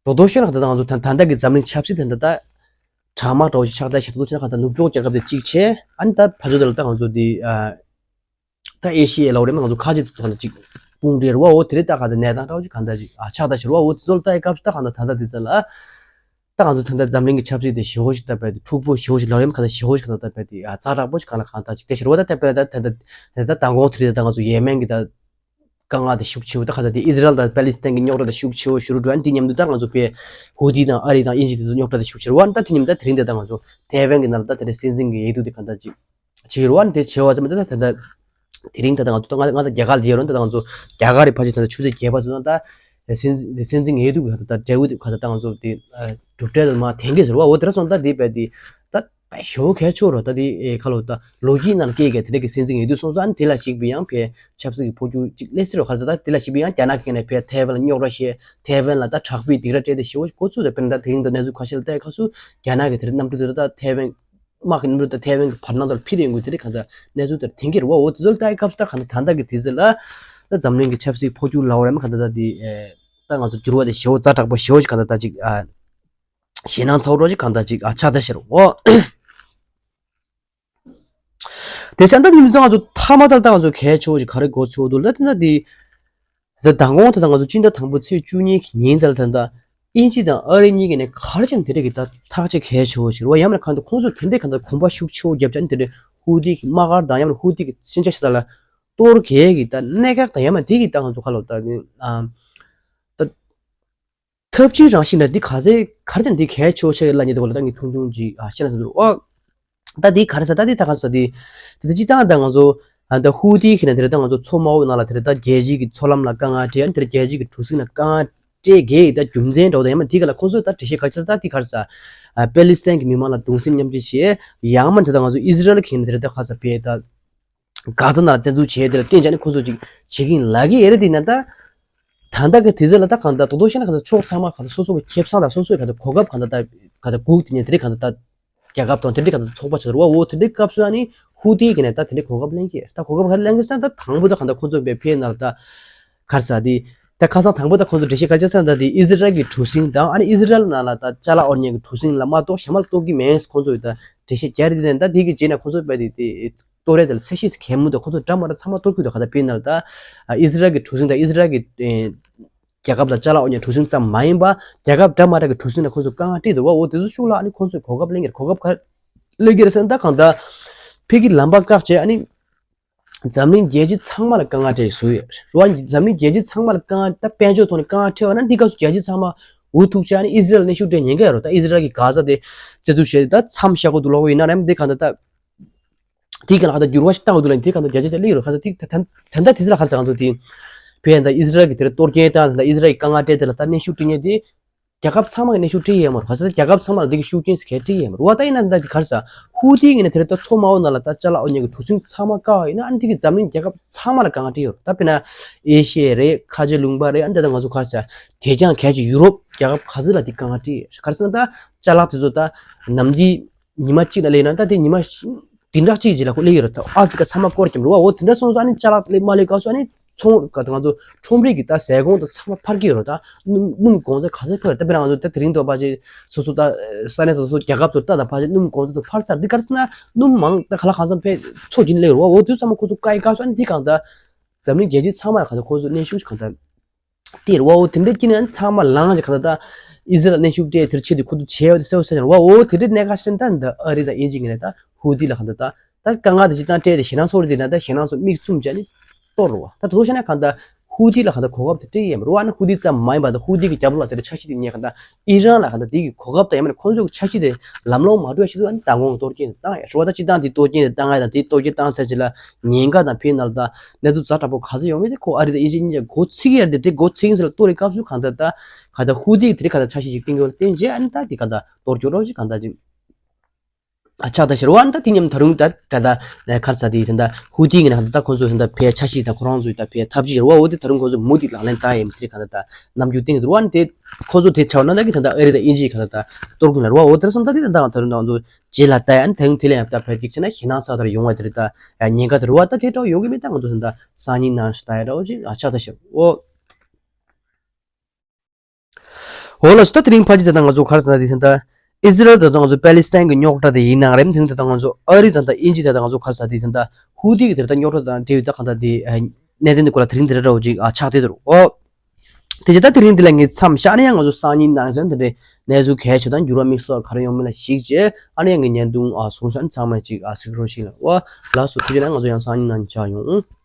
རྡོག་རྡོག་ཤོད་ན་གང་ལྟར་ད་ང་ཚོ་ད་ད་ལྟ་གི་འཛམ་གླིང་ཆབ་སྲིད་དེ་ད་ལྟ་གྲང་དམག་འདྲ་བོ་ཞིག་ཆགས་བསྡད་ཤག་འདུག་བྱས་ན་གང་ལྟར་ནུབ་ཕྱོགས་རྒྱལ་ཁབ་དེ་གཅིག་བྱས། ཨ་ནི་ད་ཕར་ཕྱོགས་དེ་ལ་ད་ང་ཚོ་དེ་ཨ་ད་ཨེ་ཤི་ཡའི་ལ་འོ་རེད་མ། ང་ཚོ་ཁ་ཆེ་དེ་ཚོ་གང་ལྟར་གཅིག་དཔུང་སྒྲིལ་རེད་བ། འོ་དེ་རིང་ད་གང་ལྟར་གནས་སྟངས་འདྲ་བོ་ཞིག་གང་ལྟར་ཅིག་ཨ་ཆགས་བསྡད་ཤག་རེད་བ། འོ་དེ་ཚོ་ལ་ལྟ་སྐབས་སུ་ད་གང་ལྟར་ད་ལྟ་དེ་ཚོ་ལ་ད་ང་ཚོ་ད་ལྟ་འཛམ་གླིང་གི་ཆབ་སྲིད་དེ་ཞེ་པོ་ཞིག་ད་དཔེ་དེ་འཁྲུག་པོ་ཞེ་པོ་ཞིག་ལབ་ཡ་མིན། གང་ལྟར་ཞེ་པོ་ཞིག་གང་ལྟར་དཔེ་དེ་ཨ་ཛ་དྲག་པོ་ཞིག་གང་ལ་གང་ལྟར་ཅིག་བསྡད་ཤག་རེད་བ། ད་ད་དཔེར་ན་ད་ད་ད་ད་མདང་དགོང་དེ་རིང་ད་ང་ཚོ་ཡེ་མེན་གྱི་ད་དཀའ་ངལ་དེ་ཤུགས་ཆེ་བོ། ད་གང་ལྟར་དེ་ཨི་ཟི་རལ་དང་པེ་ལི་སི་ཐན་གྱི་རྙོག་དྲ་དེ་ཤུགས་ཆེ་བོ་ཞིག་འགྲོ་འགྲོ། ཨ་ནི་དེ་མཉམ་དུ་ད་ང་ཚོ་དཔེ་ཧུ་ཐི་དང་ཨ་རི་དང་དབྱིན་ཇི་དེ་ཚོ་རྙོག་དྲ་དེ་ཤུགས་ཆེ་རེད་བ། ཨ་ནི་ད་དེ་མཉམ་དུ་ད་དེ་རིང་དེ་ད་ང་ཚོ་ཐའེ་ཝན་གྱི་ནང་ལ་ད་དེ་རིང་སྲིད་འཛིན་གྱི་འོས་བསྡུ་དེ་གང་ལྟར་ཅིག་བྱེད་ཀྱི་རེད་བ། ཨ་ནི་དེ་བྱེད་པ་ཙམ་ད་ད་ད་ད་དེ་རིང་ད་ད་ང་ཚོ་ད་ང་ད་རྒྱ་གར་ལ་ཡོད་རུང་ད་ད་ང་ཚོ་རྒྱ་གར་རེད་ཕལ་ཆེར་ད་ད་ཆུ་ཚོད་བརྒྱད་པ་ཚོ་ད་ད་སྲིད་སྲིད་འཛིན་འོས་བསྡུ་གི་ད་ད་འབྲས་བུ་དེ་ག་ད་ད་ང་ཚོ་དེ་གྲུབ་འབྲས་དེ་མར་ཐོན་གྱི་རེད་བ། འོ་དེ་འདྲ་སོང་ད་དེ་དཔེ་དེ་ད་དཔེ་ཞེ་པོ་གལ་ཆེ་བོ་རེད། ད་དེ་ཨེ་ཁ་ལོ་ད་ལོ་རྒྱུས་ནང་སྐད་ཀྱི་དེ་འདྲ་གི་སྲིད་འཛིན་འོས་བསྡུ་སོང་ཙང་། ཨ་ནི་དེ་ལ་གཞིགས་པའི་ཡང་ཕའི་ཆབ་སྲིད་ཀྱི་འཕོ་འགྱུར་ཅིག་སླེབས་སྲིད་རེད། ག་ཚོད་ད་དེ་ལ་གཞིགས་པའི་ཡང་རྒྱ་ནག་གི་ནས་ཕའི་ཐའེ་ཝན་ལ་ད་དྲག་པོའི་སྡིགས་ར་སྤྲད་དེ་ཞེ་པོ་འགོ་ཚུགས། ད་དཔེར་ན་ད་དེ་རིང་དང་གནས་ཚུལ་ཁ་ཤས་ལ་ལྟ་ཡི་ཁ་སུ་རྒྱ་ནག་གི་དེ་རིང་གནམ་གྲུ་དེ་རིང་ད་ཐའེ་ཝན་དམག་གི་གནམ་གྲུ་ད་ཐའེ་ཝན་གྱི་བར་སྣང་དུ་འཕུར་ཡོང་གི་དེ་རིང་གང་ལྟར་གནས་ཚུལ་དེར་ཐོན་གྱི་རེད་བ། འོ་དེ་ཚོ་ལ་ལྟ་ཡི་སྐབས་སུ་ད་གང་ལྟར་ད་ལྟ་གི་དུས་ཚོད་ལ་ད་འཛམ་གླིང་གི་ཆབ་སྲིད་འཕོ་འགྱུར་ལབ་དགོས་རེད་མ། གང་ལྟར་ད་དེ་ད་ང་ཚོ་འགྱུར་བ་དེ་ཞེ་པོ་ཛ་དྲག་པོ་ཞེ་པོ་ཞིག་གང་ལྟར་ད་ཅིག་ཨ་ཞེད་སྣང་ཚ་བོ་འདྲ་ཅིག་གང་ལྟར་ཅིག་ཨ་ཆགས་བསྡད་ཤག་རེད་བ། དེ་ཙང་ད་དེ་མི་ཚོ་ང་ཚོ་མཐའ་མ་ད་ལྟ་ང་ཚོ་གལ་ཆེ་བོ་ཞིག་ག་རེ་གོ་ཆོག་འདུག་ལབ་ན། ད་དེ་ད་མདང་དགོང་ད་ལྟ་ང་ཚོ་སྤྱི་ཟླ་དང་པོ་ཚེས་བཅུ་གཉིས་ཀྱི་ཉིན་དེ་ལ་ད་ལྟ་དབྱིན་ཇི་དང་ཨ་རི་གཉིས་ཀྱི་ནས་ག་རེ་བྱས་ནས་དེ་འདྲ་གི་ད་ཐག་གཅོད་གལ་ཆེ་བོ་ཞིག་རེད་བ། ཡང་མིན་ན་གང་ལྟར་ཁོང་ཚོས་དེ་འདྲའི་གང་ལྟར་གོམ་པ་ཤུགས་ཆེ་བོ་བརྒྱབ་བྱས་ནས་དེ་འདྲའི་ཧུ་ཐི་གི་དམག་སྒར་དང་ཡང་མིན་ན་ཧུ་ཐི་གི་མཚོན་ཆ་ཞིག་ལ་གཏོར་གལ་གྱི་ད་གནད་འགག་དང་ཡང་མིན་ན་དེ་གི་ད་ང་ཚོ་ག་ལབ་ད་ཨ་ད་ཐབས་ཇུས་རང་བཞིན་ལ་འདི་ག་ཚད་ག་རེ་ཅང་འདི་གལ་ཆེ་བོ་ཆགས་ཡོད་ལབ་མཁན་དེ་སྐོར་ལ་ད་ངས་ཐུང་ཐུང་ཅིག་ཨ་བཤད་ན་བསམ་འདུག་ཨོ། ད་འདི་ག་རེ་ཟེར། ད་འདི་ད་ག་རེ་ཟེར། འདི་ད་ལྟ་སྤྱིར་བཏང་ད་ང་ཚོ་ཨ་ད་ཧུ་ཐི་ཁེ་ན་དེ་རེད། ད་ང་ཚོ་མཚོ་དམར་པོའི་ནང་ལ་དེ་རེད་ད་རྒྱལ་སྤྱིའི་གི་མཚོ་ལམ་ལ་དཀའ་ངལ་སྤྲད། ཨ་ནི་དེ་རེད་རྒྱལ་སྤྱིའི་གི་གྲུ་གཟིངས་ལ་དཀའ་ངལ་སྤྲད་གལ་ཡི་ད་རྒྱུ་མཚན་འདྲ་བོ་ད་ཡང་མིན་ན་འདི་ག་ལ་ཁོང་ཚོས་ད་འགྲེལ་བཤད་ག་རེ་བྱས། ད་འདི་ག་རེ་ཟེར། ཨ་པེ་ལི་སི་ཐན་གྱི་མི་མང་ལ་གདུང་སེམས་མཉམ་སྐྱེད་བྱས། ཡང་མིན་ད་ད་ང་ཚོ་ཨི་ཟི་རལ་ཁེ་ན་དེ་རེད་ད་ག་རེ་ཟེར་བས་ད། གྷ་ཛ་ནང་བཙན་འཛུལ་བྱས་དེ་ལ་བརྟེན་བྱས་ནས་ཁོང་ཚོས་ཅིག་བྱེད་ཀྱི་ཡིན་ལབ་ཀྱི་ཡོད་རེད། དེ་ཡིན་ན་ད་ད་ལྟ་གི་དུས་ཚོད་ལ་ད་གང་ལྟར་རྡོག་རྡོག་བཤད་ན་གང་ལྟར་ཕྱོགས་ཚང་མ་གང་ལྟར་སོ་སོ་གི་ཁེ་བཟང་དང་སོ་སོའི་གང་ལྟར་གོ་སྐབས་གང་ལྟར་ད་གང་ལྟར་སྒུག་དེ་ནས་དེ་རིང་གང་ལྟར་ད་རྒྱལ་ཁབ་དང་དེ་འདྲའི་གང་ལྟར་ད་ཚོགས་པ་ཆགས་རེད་བ། འོ་དེ་འདྲའི་སྐབས་སུ་ཨ་ནི་ཧུ་ཐི་གི་ནས་ད་དེ་འདྲའི་གོ་སྐབས་ལེན་གྱི་ད་གོ་སྐབས་ག་རེ་ལེན་གྱི་ཟེར་ན། ད་དང་པོ་ད་གང་ལྟར་ཁོང་ཚོ་བས་ཕའི་ནང་ལ་ད་ག་རེ་ཟེར་དེ་ད་ཁ་སང་དང་པོ་ད་ཁོང་ཚོ་འགྲེལ་བཤད་ག་རེ་བྱས་ཟེར་ན། ད་དེ་ཨི་ཟི་རལ་གྱི་གྲུ་གཟིངས་དང་ཨ་ནི་ཨི་ཟི་རལ་ནང་ལ་ད་ཅ་ལག་དབོར་མཁན་གྱི་གྲུ་གཟིངས་ལ་མ་གཏོགས་གཞན་པ་ལ་གཏོར་གྱི་མེད་ཁོང་ཚོས་ད་འགྲེལ་བཤད་རྒྱག་རེད། དེ་ནས་ད་དེ་གི་རྗེས་ནས་ཁོང་ཚོ་བས་དེ་དེ། གཏོར་རེས་དེ་ལ་ཚད་གཞི་གལ་མོ་འདུག་ཁོ་ཚོ་འདྲ་མ་འདྲ་ཚང་མ་གཏོར་རྒྱུ་འདུག་ག་ད་དཔེར་ན་ད་ཨི་ཟི་རལ་གྱི་གྲུ་གཟིངས་དང་ཨི་ཟི་རལ་གྱི་རྒྱལ་ཁབ་ལ་ཅ་ལག་དབོར་མཁན་གྲུ་གཟིངས་ཙམ་མ་ཡིན་པ་རྒྱལ་ཁབ་འདྲ་མ་འདྲ་གི་གྲུ་གཟིངས་ལ་ཁོ་ཚོ་དཀའ་ངལ་འཕྲད་འདུག་བ། འོ་དེ་ཚོ་ཤུགས་ལ་ཨ་ནི་ཁོ་ཚོས་གོ་སྐབས་ལེན་གྱི་རེད། གོ་སྐབས་ག་རེ་ལེན་གྱི་རེད་ཟེར་ན་ད་གང་ལྟར་ཕ་གི་ལམ་པ་བཀག་བྱས་ཨ་ནི་འཛམ་གླིང་རྒྱལ་སྤྱི་ཚང་མ་ལ་དཀའ་ངལ་འཕྲད་བཟོ་ཡོད་རེད་བ། འཛམ་གླིང་རྒྱལ་སྤྱི་ཚང་མ་ལ་དཀའ་ངལ་ད་དཔལ་འབྱོར་ཐོག་ནས་དཀའ་ངལ་འཕྲད་པ་ན་འདི་སྐབས་སུ་རྒྱལ་སྤྱི་ཚང་མ་འུ་ཐུག་བྱས་ཨ་ནི་ཨི་ཟི་རལ་ལ་གནོན་ཤུགས་སྤྲད་ཉེན་ཁ་ཡོད་རེད། ད་ཨི་ཟི་རལ་གྱིས་གྷ་ཛ་དེ་རྩིས་འཛུགས་བྱས་ད་མཚམས་བཞག་དགོས་འདུག་ལབ་ཀྱི་ཡིན་ན་རེད། འདི་གང་ལྟར་ད། དེའི་སྒང་ལ་ཁ་ད་འགྱུར་བ་ཞིག་བཏང་འདུག་ལ་དེའི་སྒང་ལ་རྒྱ་ཆེ་ཆེ་སླེབས་ཡོད་རེད། ཁ་ཚ་དེ་ད་ད་ད་དེ་ཚོ་ལ་ཁ་ཚ་གང་ཚོ་དེ་བས་ད་ཨི་ཟི་རལ་གྱི་དེ་རེད་གཏོར་སྐྱོན་བཏང་ད་ཨི་ཟི་རལ་གྱི་དཀའ་ངལ་སྤྲད་དེ་ལ་ད་གནོན་ཤུགས་སྤྲད་མཁན་དེ་རྒྱལ་ཁབ་ཚང་མ་གི་གནོན་ཤུགས་སྤྲད་ཡོད་མ་རེད། ཁ་ཚ་རྒྱལ་ཁབ་ཚང་མ་ལ་དེ་གི་ཤུགས་རྐྱེན་ཞིག་གས་སྤྲད་ཡོད་མ་རེད་བ། ད་ཡིན་ན་ད་ག་རེ་ཟ་ཧུ་ཐི་གི་ནས་དེ་རེད་ད་མཚོ་དམར་པོ་ནང་ལ་ད་ཅ་ལག་དབོར་མཁན་གྱི་གྲུ་གཟིངས་ཚང་མ་བཀག་པ་ཡིན་ན་ཨ་ནི་དེ་གི་འཛམ་གླིང་རྒྱལ་ཁབ་ཚང་མ་ལ་དཀའ་ངལ་སྤྲད་ཡོད་རེད། ད་དཔེར་ན་ཨེ་ཤི་ཡ་རེད། ཁ་ཆེ་ལུང་པ་རེད། ཨ་ནི་ད་ད་ང་ཚོ་ག་རེ་ཟ་དེ་རྐྱང་གལ་ཆེ་ཡུ་རོབ་རྒྱལ་ཁབ་ག་ཚོད་ལ་དེ་དཀའ་ངལ་སྤྲད་ཡོད་རེད། ག་རེ་ཟ་ན་ད་ཅ་ལག་དེ་ཚོ་ད་ནམ་རྒྱུན་ཉི་མ་གཅིག་ལ་སླེབས་ན་ད་དེ་ཉི་མ་བདུན་ཕྲག་གཅིག་རྗེས་ལ་ཁོ་སླེབས་ཡོད་རེད། ད་ཨ་ཧྥི་རི་ཀ་ཚང་མ་སྐོར་རྒྱབ་རེད་བ། འོ་དེ་འདྲ་སོང་ཙང་ཨ་ནི་ཅ་ལག་སླེབས་མ་སླེབས་སྐབས་སུ་ཨ་ནི་ཚོང་ག་ང་ཚོ་ཁྲོམ་རའི་གི་ད་ཟས་གོང་དང་ཚང་མ་འཕར་གྱི་ཡོད་རེད། ད་སྣུམ་སྣུམ་གོང་ཚད་ག་ཚད་འཕར་ཡོད་རེད། ད་དཔེར་ན་ང་ཚོ་ད་དེ་རིང་ཐོག་ཕལ་ཆེར་སོ་སོ་ད་ས་གནས་སོ་སོ་རྒྱལ་ཁབ་ཚོ་ལྟ་དང་ཕལ་ཆེར་སྣུམ་གོང་ཚད་དང་འཕར་ཚར་འདི་ག་རེ་ཟེར་ན་སྣུམ་མང་ད་ག་ལ་གང་འཚམ་ཕར་འཚོ་གི་ཡིན་ལབ་ཡོད་རེད་བ། འོ་དུས་ཚང་མ་ཁོ་ཚོ་བཀག་ཡི་སྐབས་སུ་ཨ་ནི་འདི་གང་ད་འཛམ་གླིང་རྒྱལ་སྤྱི་ཚང་མ་ལ་གང་ད་ཁོ་ཚོ་གནོན་ཤུགས་ཤིག་གང་ད། དེ་རེད་བ། འོ་དེ་འདྲ་སྐྱིད་ན་ཚང་མ་ལངས་ཀྱི་ག་ད་ད་ཨི་ཟི་རལ་གནོན་ཤུགས་སྤྲད་དེར་ཆེད་དུ་ཁོ་ཚོ་བྱས་ཡོད་དེ་གསལ་པོ་གསལ་ཡོད་རེད་བ། འོ་དེ་འདྲའི་གནད་འགག་ཞིག་ད་འདི་ཨ་རི་དང་དབྱིན་ཇི་ངོས་ནས་ད་ཧུ་ཐི་ལ་ག་ད་ད་ད་དཀའ་ངལ་དེ་ཅིག་བཏང་སྤྲད་དེ་ཞེད་སྣང་ཚོར་དེ་ན་ད་ཞེད་སྣང་ཚོར་མིག་བཙུམ་བྱས་ནས་གཏོར་རེད་བ། ད་དེ་ཚོ་བྱས་ན་ག་ད་ ཧུ་ཐི་ལ་ག་ད་གོ་སྐབས་དེ་སྤྲད་ཡས་མ་རེད་བ། ཨ་ནི་ཧུ་ཐི་ཙམ་མ་ཡིན་པ་ད་ཧུ་ཐི་གི་རྒྱབ་ལོགས་ལ་དེ་འདྲ་འཆར་གཞི་དེ་ཉེ་ག་ད་ཨི་རན་ལ་ག་ད་དེ་གི་གོ་སྐབས་དང་ཡང་མིན་ན་ཁོང་ཚོ་གི་འཆར་གཞི་དེ་ལམ་ལྷོང་མ་འགྲོ་ཡ་ཞིག་འདུག་ཨ་ནི་མདང་དགོང་གཏོར་སྐྱོན་དེ་བཏང་ཡ་རེད་བ། ད་སྤྱིར་བཏང་དེ་གཏོར་སྐྱོན་དེ་བཏང་ཡ་དང་དེ་གཏོར་སྐྱོན་བཏང་ཚར་རྗེས་ལ་ཉེན་ཁ་དང་ཕན་ན་ལ་ད་གནས་ཚུལ་ཛ་དྲག་པོ་ག་ཚོད་ཡོང་མིན་དེ་ཁོ་ཨ་རི་དང་དབྱིན་ཇི་གཉིས་ཀྱི་འགོ་ཚུགས་ཡ་རེད། དེ་འགོ་ཚུགས་ཡིན་ཟེར་ལ་གཏོར་རེ་སྐབས་སུ་གང་ལྟར་ད་ག་ད་ཧུ་ཐི་གི་དེ་རིང་ག་ད་འཆར་གཞི་ཞིག་བཏིང་གི་ཡོད་ལ་བརྟེན་རྗེས་ཨ་ནི་ད་དེ་ག་ད་གཏོར་སྐྱོན་རོགས་ཅིག་གང་ལྟར་ཅིག་ཨ་ཆགས་ད་ཤར་བ་ཨ་ནི་ད་དེ་མཉམ་ད་རུང་ད་ད་ད་ཁར་ས་དེ་ད་ཧུ་ཐི་གི་ནང་ད་ཁོང་ཚོ་ད་ཕའི་འཆར་གཞི་དང་ཁོ་རང་ཚོའི་ད་ཕའི་ཐབས་ཇུས་རེད་བ། འོ་དེ་ད་རུང་ཁོང་ཚོ་མུ་མཐུད་ལག་ལེན་བསྟར་ཡས་མི་ཚེ་ག་ད་ད་རྣམ་འགྱུར་བསྟན་གི་འདུག་བ། ཨ་ནི་དེ་ཁོང་ཚོ་དེ་ཆགས་ན་ད་གི་ད་ད་ཨ་རི་དང་དབྱིན་ཇི་ག་ད་ད་གཏོར་གི་ལ་རེད་བ། འོ་དེར་སོང་ད་དེ་ད་ད་ད་རུང་ད་ང་ཚོ་རྗེས་ལ་ལྟ་ཡ་ཨ་ནི་ད་རུང་དེ་ལ་ཡང་ད་ཕར་ཅིག་བྱས་ན་ཞེད་སྣང་ཚ་ཚ་རེ་ཡོང་བ་དེ་རེད། ད་ཉེན་ཁ་དེ་རེད་བ། ད་དེ་འདྲ་ཡོང་གི་མེད། ད་ང་ཚོ་ད་སང་ཉིན་ནང་ཞིག་ལྟ་ཡ་འདྲ་བོ་ཅིག་ཨ་ཆགས་ད་ཤར་འོ། འོ་ལགས་སོ། ད་དེ་རིང་ཕལ་ཆེར་ད་ལྟ་ང་ཚོ་ག་རེ་ཟེར་ན་དེ་ད་ལྟ་ཨི་ཟི་རལ་དང་ང་ཚོ་པེ་ལི་སི་ཐན་གྱི་རྙོག་དྲ་དེ་ཡིན་ནའང་རེད། དེ་རིང་ད་ལྟ་ང་ཚོ་ཨ་རི་དང་ད་དབྱིན་ཇི་ད་ལྟ་ང་ཚོ་ག་རེ་ཟེར་དེ་ད་ལྟ་ཧུ་ཐི་གི་དེ་ད་རྙོག་དྲ་དང་འབྲེལ་བའི་ད་གང་ལྟར་དེ་གནད་དོན་དེ་སྐོར་ལ་དེ་རིང་དེ་འདྲ་འདྲ་བོ་ཅིག་ཨ་ཆགས་བསྡད་འདུག་འོ། དེ་རྗེས་ད་དེ་རིང་འདི་ལ་ངས་མཚམས་བཞག་ནས་ཡང་ང་ཚོ་སང་ཉིན་ནང་ཚན་དེ་འདྲའི་གནས་ཚུལ་གལ་ཆེ་དང་འགྱུར་བ་དམིགས་བསལ་ག་རེ་ཡོང་མིན་ལ་གཞིགས་བྱས་ཨ་ནི་ཡང་ངའི་བརྙན་ཐུང་ཨ་བཟོ་བཞག་ནས་ཚང་མས་ཅིག་ཨ་གཟིགས་རོགས་ཞུ་ལ། འོ་ལགས་སོ། དེ་རྗེས་ན་ང་ཚོ་ཡང་སང་ཉིན་ནང་མཇལ་ཡོང་།